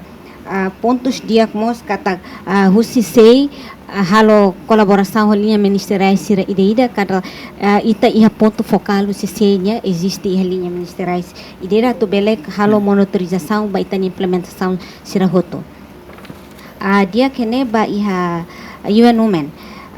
ah, pontus di'ak mós katak, ah, husi sei, ah, halo kolaborasaun ho liña ministeriál sira ida-idak katak, ah, ita iha pontu fokál husi sei nian eziste iha liña ministeriál ida-idak atu bele halo monitorizasaun ba ita-nia implementasaun sira hotu. Ah, di'ak, iha ne'e ba iha U N Women.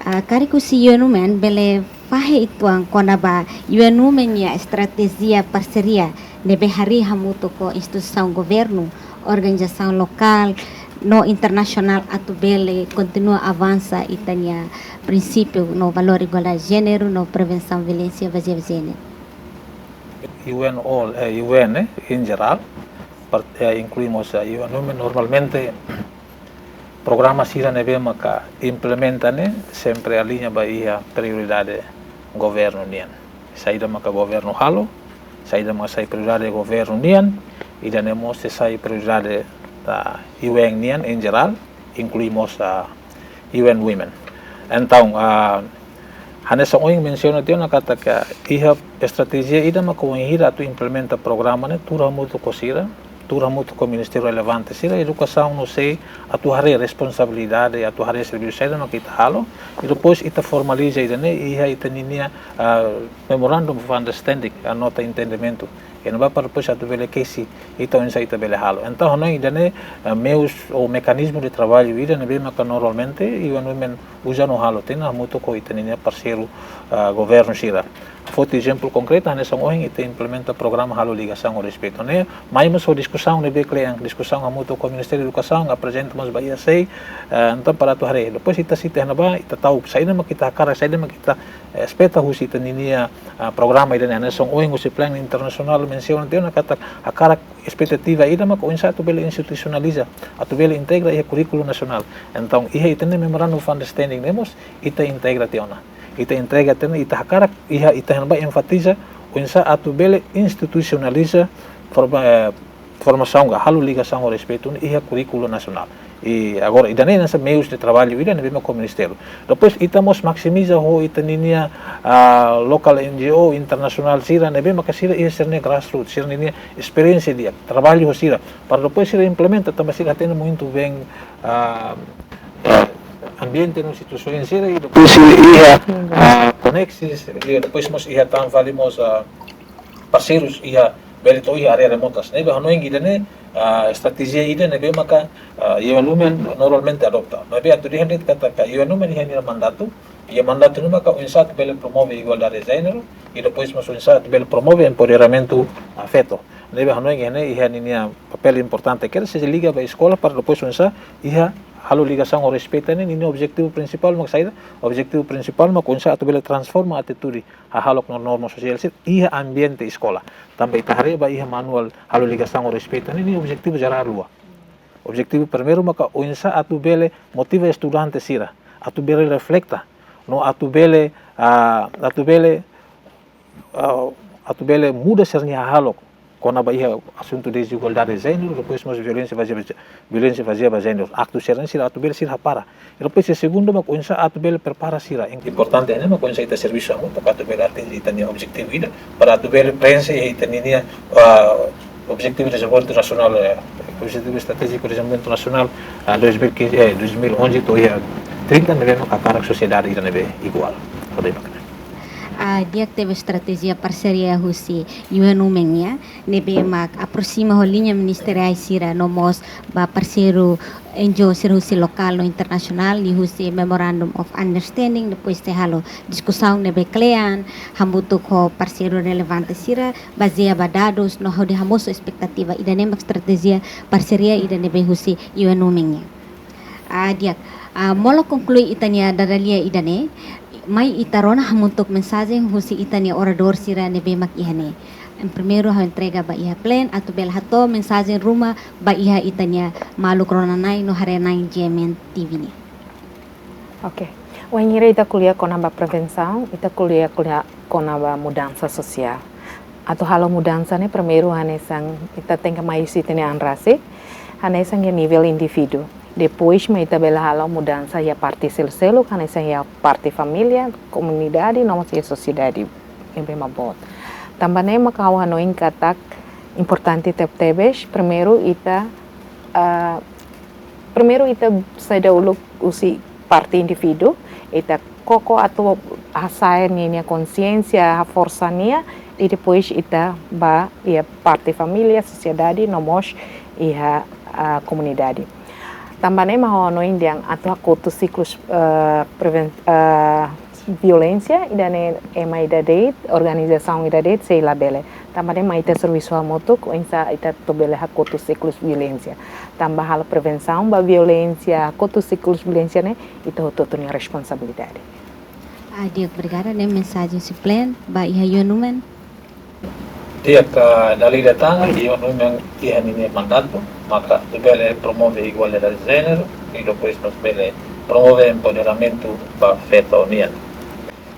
Ah, karik husi U N Women bele fahe uitoan kona-ba U N Women nia estratéjia parseria ne'ebé harii hamutuk ho instituisaun governu, organizasaun lokál no internasionál atu bele kontinua avansa ita-nia prinsípiu no valór igualdade de jéneru no prevensaun violénsia bazeia ba jéneru. U N all, eh, U N, eh, em geral, par-, eh, inklui mós, eh, U N Women, normalmente programa sira ne'ebé maka implementa ne'e sempre aliña ba iha prioridade governu nian. Saida maka governu halo, saida maka sai prioridade governu nian, ida-ne'e mós sei sai prioridade da U N nian em geral, inklui mós, ah, U N Women. Entaun, ah, hanesan ohin mensiona tiha ona katak iha estratéjia ida maka wainhira atu implementa programa ne'e, tuur hamutuk ho sira, tuur hamutuk ho ministériu relevante sira, edukasaun no sei, atu haree responsabilidade, atu haree servisu saida maka ita halo, i depois ita formaliza ida-ne'e iha ita-ninia, ah, Memorandum of Understanding, ah, nota entendimentu. Iha ne'ebá para depois atu bele kesi ita oinsá ita bele halo. Entaun, hanoin ida-ne'e, eh, meius ou mekanizmu de traballu ida ne'ebé maka normalmente U N Women uza no halo tiha ona hamutuk ho ita-ninia parseiru, ah, governu sira. Foti ezemplu konkretu, hanesan ohin ita implementa programa Halo Ligasaun ho Respeitu ne'e, mai mós ho diskusaun ne'ebé kle'an, diskusaun hamutuk ho Ministériu Edukasaun, aprezenta mós ba iha sei, eh, entaun para atu haree. Depois ita sita iha ne'ebá, ita tau, saida maka ita hakarak, saida maka ita, eh, espera husi ita-ninia, ah, programa ida-ne'e, hanesan ohin husi plan internasionál mensiona tiha ona katak hakarak espetativa ida maka oinsá atu bele institusionaliza, atu bele integra iha kurríkulu nasionál. Entaun, iha ita-nia Memorandum of Understanding ne'e mós, ita integra tiha ona. Ita integra tiha ona, ita hakarak, iha ita iha ne'ebá enfatiza, oinsá atu bele institusionaliza, forma, eh, formasaun ka halo ligasaun ho respeitu ne'e iha kurríkulu nasionál. I agora ida-ne'e hanesan meius de traballu ida ne'ebé mak ho ministériu. Depois ita mós maksimiza ho ita-ninia, ah, lokál N G O internasionál sira ne'ebé maka sira iha sira-nia grassroots, sira-ninia esperiénsia di'ak, traballu ho sira para depois sira implementa tanba sira hatene muito bem, ah, ambiente no situasaun sira i depois sira iha, ah, koneksis i depois mós iha tan fali mós, ah, parseirus iha bele to'o iha área remotas. Ne'ebé hanoin ida-ne'e, ah, estratéjia ida ne'ebé maka, ah, U N Women normalmente adopta. Maibé atu dehan de'it katak U N Women iha nia mandatu, iha mandatu ne'e maka oinsá atu bele promove igualdade de jéneru i depois mós oinsá atu bele promove empoderamentu, ah, feto. Ne'ebé hanoin ida-ne'e iha ninia papél importante. Kere se liga ba eskola para depois oinsá iha halo ligasaun ho respeitu ne'e, ninia objetivu prinsipál mak saida? Objetivu prinsipál mak oinsá atu bele transforma atitude hahalok no norma sosiál sira iha ambiente eskola. Tanba ita haree ba iha manuál halo ligasaun ho respeitu ne'e, ninia objetivu jerál rua. Objetivu primeiru maka oinsá atu bele motiva estudante sira atu bele refleta no atu bele, ah, atu bele, ah, atu bele muda sira-nia hahalok kona-ba iha asuntu dezigualdade de jéneru, depois mós violénsia bazeia ba, violénsia bazeia ba jéneru. Aktu sira-ne'e sira atu bele sira hapara. I depois iha segundu mak oinsá atu bele prepara sira. Importante ne'e mak oinsá ita servisu hamutuk atu bele atinje ita-nia objetivu ida, para atu bele prenxe ita-ninia, ah, Objetivu Dezenvolvimentu Nasionál, eh, Objetivu Estratéjiku Dezenvolvimentu Nasionál, ah, dois mil e quinze, eh, dois mil e onze to'o iha trinta ne'ebé mak hakarak sosiedade ida ne'ebé iguál. Hodi mak ne'e. Ah, di'ak tebes estratéjia parseria husi U N Women nian, ne'ebé mak aproxima ho liña ministeriál sira no mós ba parseiru N G O sira husi lokál no internasionál, liuhusi Memorandum of Understanding, depois sei halo diskusaun ne'ebé kle'an hamutuk ho parseiru relevante sira, bazeia ba dadus no hodi hamosu espetativa. Ida-ne'e mak estratéjia parseria ida ne'ebé husi U N Women nian. Ah, di'ak, ah, molok konklui ita-nia dada-lia ida-ne'e, mai ita rona hamutuk mensajen husi ita-nia oradór sira ne'ebé mak iha ne'e. Em primeiru ha'u entrega ba iha Plen atu bele hato'o mensajen ruma ba iha ita-nia maluk rona-na'in no haree-na'in G M N T V nian. Oke. Wainhira ita ko'alia kona-ba prevensaun, ita ko'alia, ko'alia kona-ba mudansa sosiál. Atu halo mudansa ne'e primeiru hanesan ita tenke mai husi ita-nia an rasik, hanesan iha nivel indivíduu. Depois mak ita bele halo mudansa iha parte seluk-seluk, hanesan iha parte família, komunidade, no mós iha sosiedade ne'ebé mak boot. Tanba ne'e maka ha'u hanoin katak importante tebetebes, primeiru ita, ah, primeiru ita saida uluk husi parte indivíduu, ita koko atu hasa'e ninia konxiénsia, haforsa nia, i depois ita bá iha parte família, sosiedade, no mós iha, ah, komunidade. Tanba ne'e mak ha'u hanoin dehan atu hakotu siklus, ah, preven-, ah, violénsia, ida-ne'e ema ida de'it, organizasaun ida de'it sei labele. Tanba ne'e mak ita servisu hamutuk, oinsá ita atu bele hakotu siklus violénsia. Tanba halo prevensaun ba violénsia, hakotu siklus violénsia ne'e, ita hotu-hotu nia responsabilidade. Ah, di'ak, obrigada, ne'e mensajen husi Plen ba iha U N Women. Di'ak, ah, dala ida tan, U N Women iha ninia mandatu, maka atu bele promove igualdade de jéneru, i depois mós bele promove empoderamentu ba feto nian.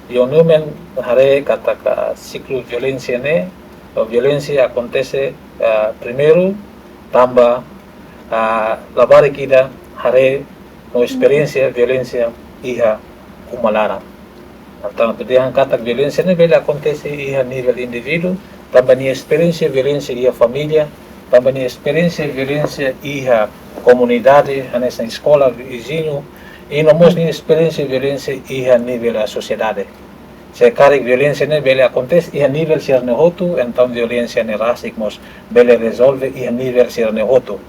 U N Women haree katak siklu violénsia ne'e, ou violénsia akontese, ah, primeiru, tanba, ah, labarik ida haree no esperiénsia violénsia iha uma laran. Entaun, atu dehan katak violénsia ne'e bele akontese iha nivel indivíduu, tanba nia esperiénsia violénsia iha família, tanba nia esperiénsia violénsia iha komunidade, hanesan eskola, viziñu, i no mós nia esperiénsia violénsia iha nivel, ah, sosiedade. Se karik violénsia ne'e bele akontese iha nivel sira-ne'e hotu, entaun violénsia ne'e rasik mós bele rezolve iha nivel sira-ne'e hotu.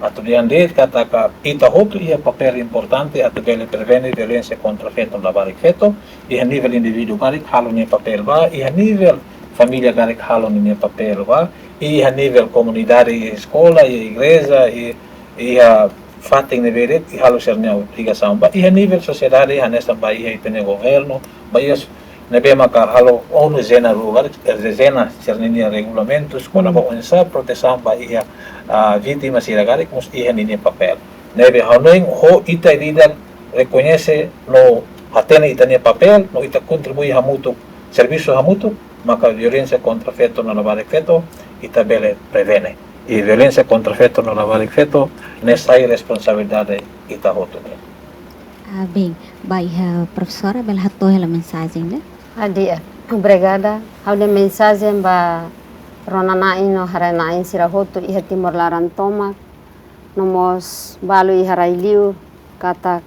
Atu dehan de'it katak ita hotu iha papél importante atu bele prevene violénsia kontra feto no labarik feto, iha nivel indivíduu karik halo nia papél ba, iha nivel família karik halo nia papél ba, iha nivel komunidade, iha eskola, iha igreja, iha, iha fatin ne'ebé de'it, i halo sira-nia obrigasaun ba, iha nivel sosiedade, hanesan ba iha ita-nia governu, ba iha s-, ne'ebé maka halo ONU dezena rua karik, eh, dezena sira-ninia regulamentus, kona-ba oinsá protesaun ba iha, ah, vítima sira karik, mós iha ninia papél. Ne'ebé hanoin ho ita ida rekoñese no hatene ita-nia papél, no ita kontribui hamutuk, servisu hamutuk, maka violénsia kontra feto no labarik feto, ita bele prevene. I violénsia kontra feto no labarik feto ne'e sai responsabilidade ita hotu nian. Ah, bem, ba iha profesora bele hato'o hela mensajen ne'e. Ah, di'ak, obrigada. Ha'u-nia mensajen ba rona-na'in no haree-na'in sira hotu iha Timor laran tomak, no mós balu iha rai-li'ur, katak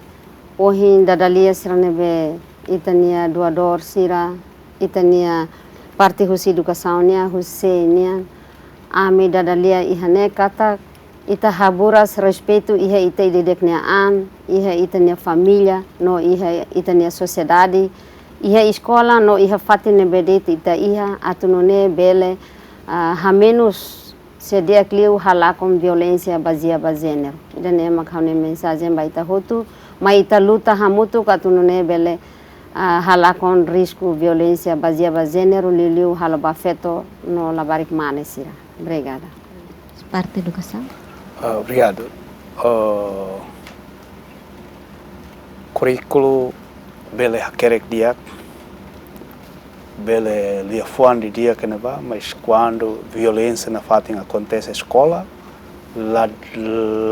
ohin dada-lia sira ne'ebé ita-nia doadór sira, ita-nia parte husi edukasaun nian, husi SEI nian, ami dada-lia iha ne'e katak ita haburas respeitu iha ita ida-idak nia an, iha ita-nia família, no iha ita-nia sosiedade, iha eskola, no iha fatin ne'ebé de'it ita iha, atu nune'e bele, ah, hamenus se di'ak liu halakon violénsia bazeia ba jéneru. Ida-ne'e mak ha'u-nia mensajen ba ita hotu, mai ita luta hamutuk atu nune'e bele, ah, halakon risku violénsia bazeia ba jéneru, liuliu halo ba feto no labarik mane sira. Obrigada. Parte edukasaun. Ah, obrigadu. Ah, kurríkulu bele hakerek di'ak, bele liafuan didi'ak iha ne'ebá, mas kuandu violénsia nafatin akontese eskola, la,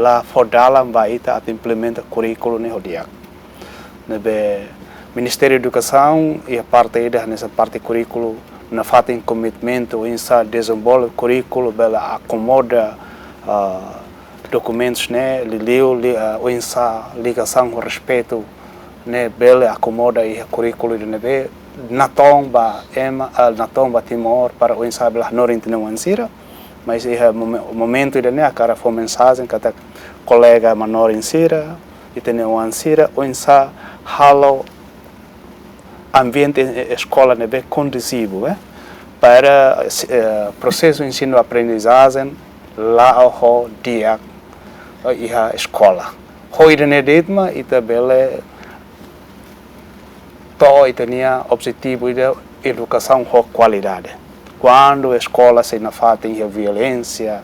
la fó dalan ba ita atu implementa kurríkulu ne'e ho di'ak. Ne'ebé Ministériu Edukasaun iha parte ida hanesan parte kurríkulu nafatin komitmentu oinsá dezenvolve kurríkulu bele akomoda, ah, dokumentus ne'e, liuliu li, ah, oinsá ligasaun ho respeitu ne'e bele akomoda iha kurríkulu ida ne'ebé natoon ba ema, ah, natoon ba Timor para oinsá bele hanorin ita-nia oan sira. Mas iha mome-, momentu ida-ne'e hakarak fó mensajen katak kolega manorin sira, ita-nia oan sira, oinsá halo ambiente e-, eskola ne'ebé kondusivu, eh, para, eh, prosesu ensinu-aprendizajen la'o ho di'ak, eh, iha eskola. Ho ida-ne'e de'it mak ita bele to'o ita-nia objetivu ida edukasaun ho kualidade. Kuandu eskola sei nafatin iha violénsia,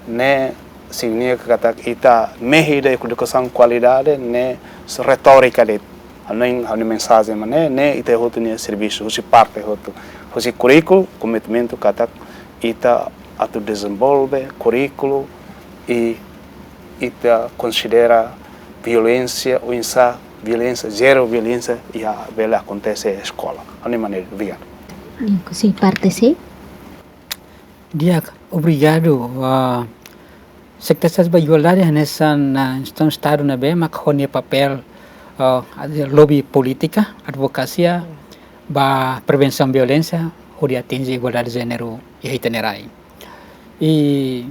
ne'e signifika katak ita mehi ida edukasaun kualidade, ne'e retórika de'it. Ha'u-nia, ha'u-nia mensajen mak ne'e, ne'e ita hotu nia servisu, husi parte hotu. Husi kurríkulu, komitmentu katak ita atu dezenvolve kurríkulu i ita konsidera violénsia, oinsá violénsia, zero violénsia, iha bele akontese eskola. Ha'u-nia manera, obrigadu. Husi parte SEI. Di'ak, obrigadu. Ah, Sekretáriu ba Igualdade hanesan, ah, instituisaun Estadu ne'ebé mak ho nia papél, ah, lobi polítika, advokasia ba prevensaun violénsia hodi atinje igualdade jéneru iha ita-nia rai. I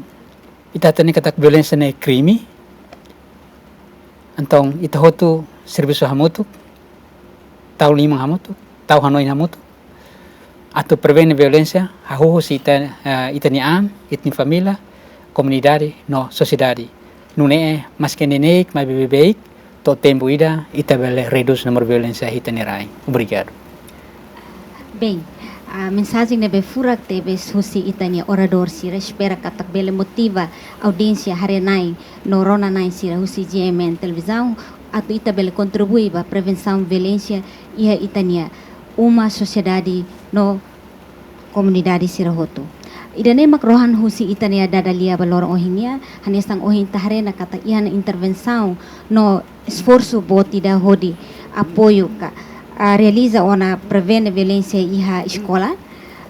ita hatene katak violénsia ne'e krime. Entaun ita hotu servisu hamutuk, tau liman hamutuk, tau hanoin hamutuk atu prevene violénsia, hahú husi ita, eh, ita-nia an, ita-nia família, komunidade no sosiedade. Nune'e maske neineik maibé beibeik, to'o tempu ida ita bele redús númeru violénsia iha ita-nia rai. Obrigadu. Bem, ah, mensajen ne'ebé furak tebes husi ita-nia oradór sira, espera katak bele motiva audiénsia haree-na'in no rona-na'in sira husi G M N televizaun atu ita bele kontribui ba prevensaun violénsia iha ita-nia uma, sosiedade no komunidade sira hotu. Ida-ne'e mak rohan husi ita-nia dada-lia ba loron ohin nian, hanesan ohin ita haree ona katak iha ona intervensaun no esforsu boot ida hodi apoiu ka, ah, realiza ona prevene violénsia iha eskola.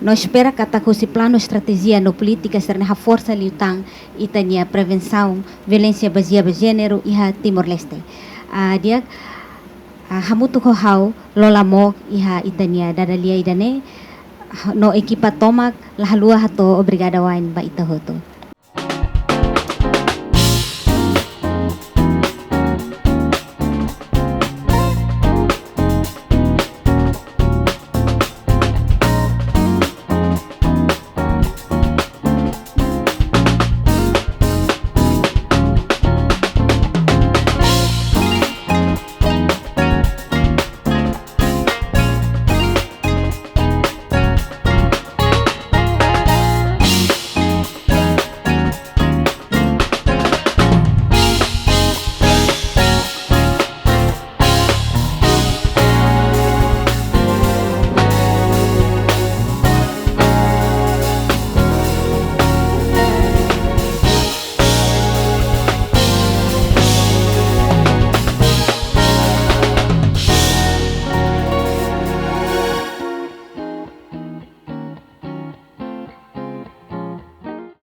No espera katak husi planu, estratéjia no polítika sira-ne'e haforsa liután ita-nia prevensaun violénsia bazeia ba jéneru iha Timor-Leste. Ah, di'ak, ah, hamutuk ho ha'u, Lola Mook, iha ita-nia dada-lia ida-ne'e, no ekipa tomak, la haluha hato'o obrigada wa'in ba ita hotu.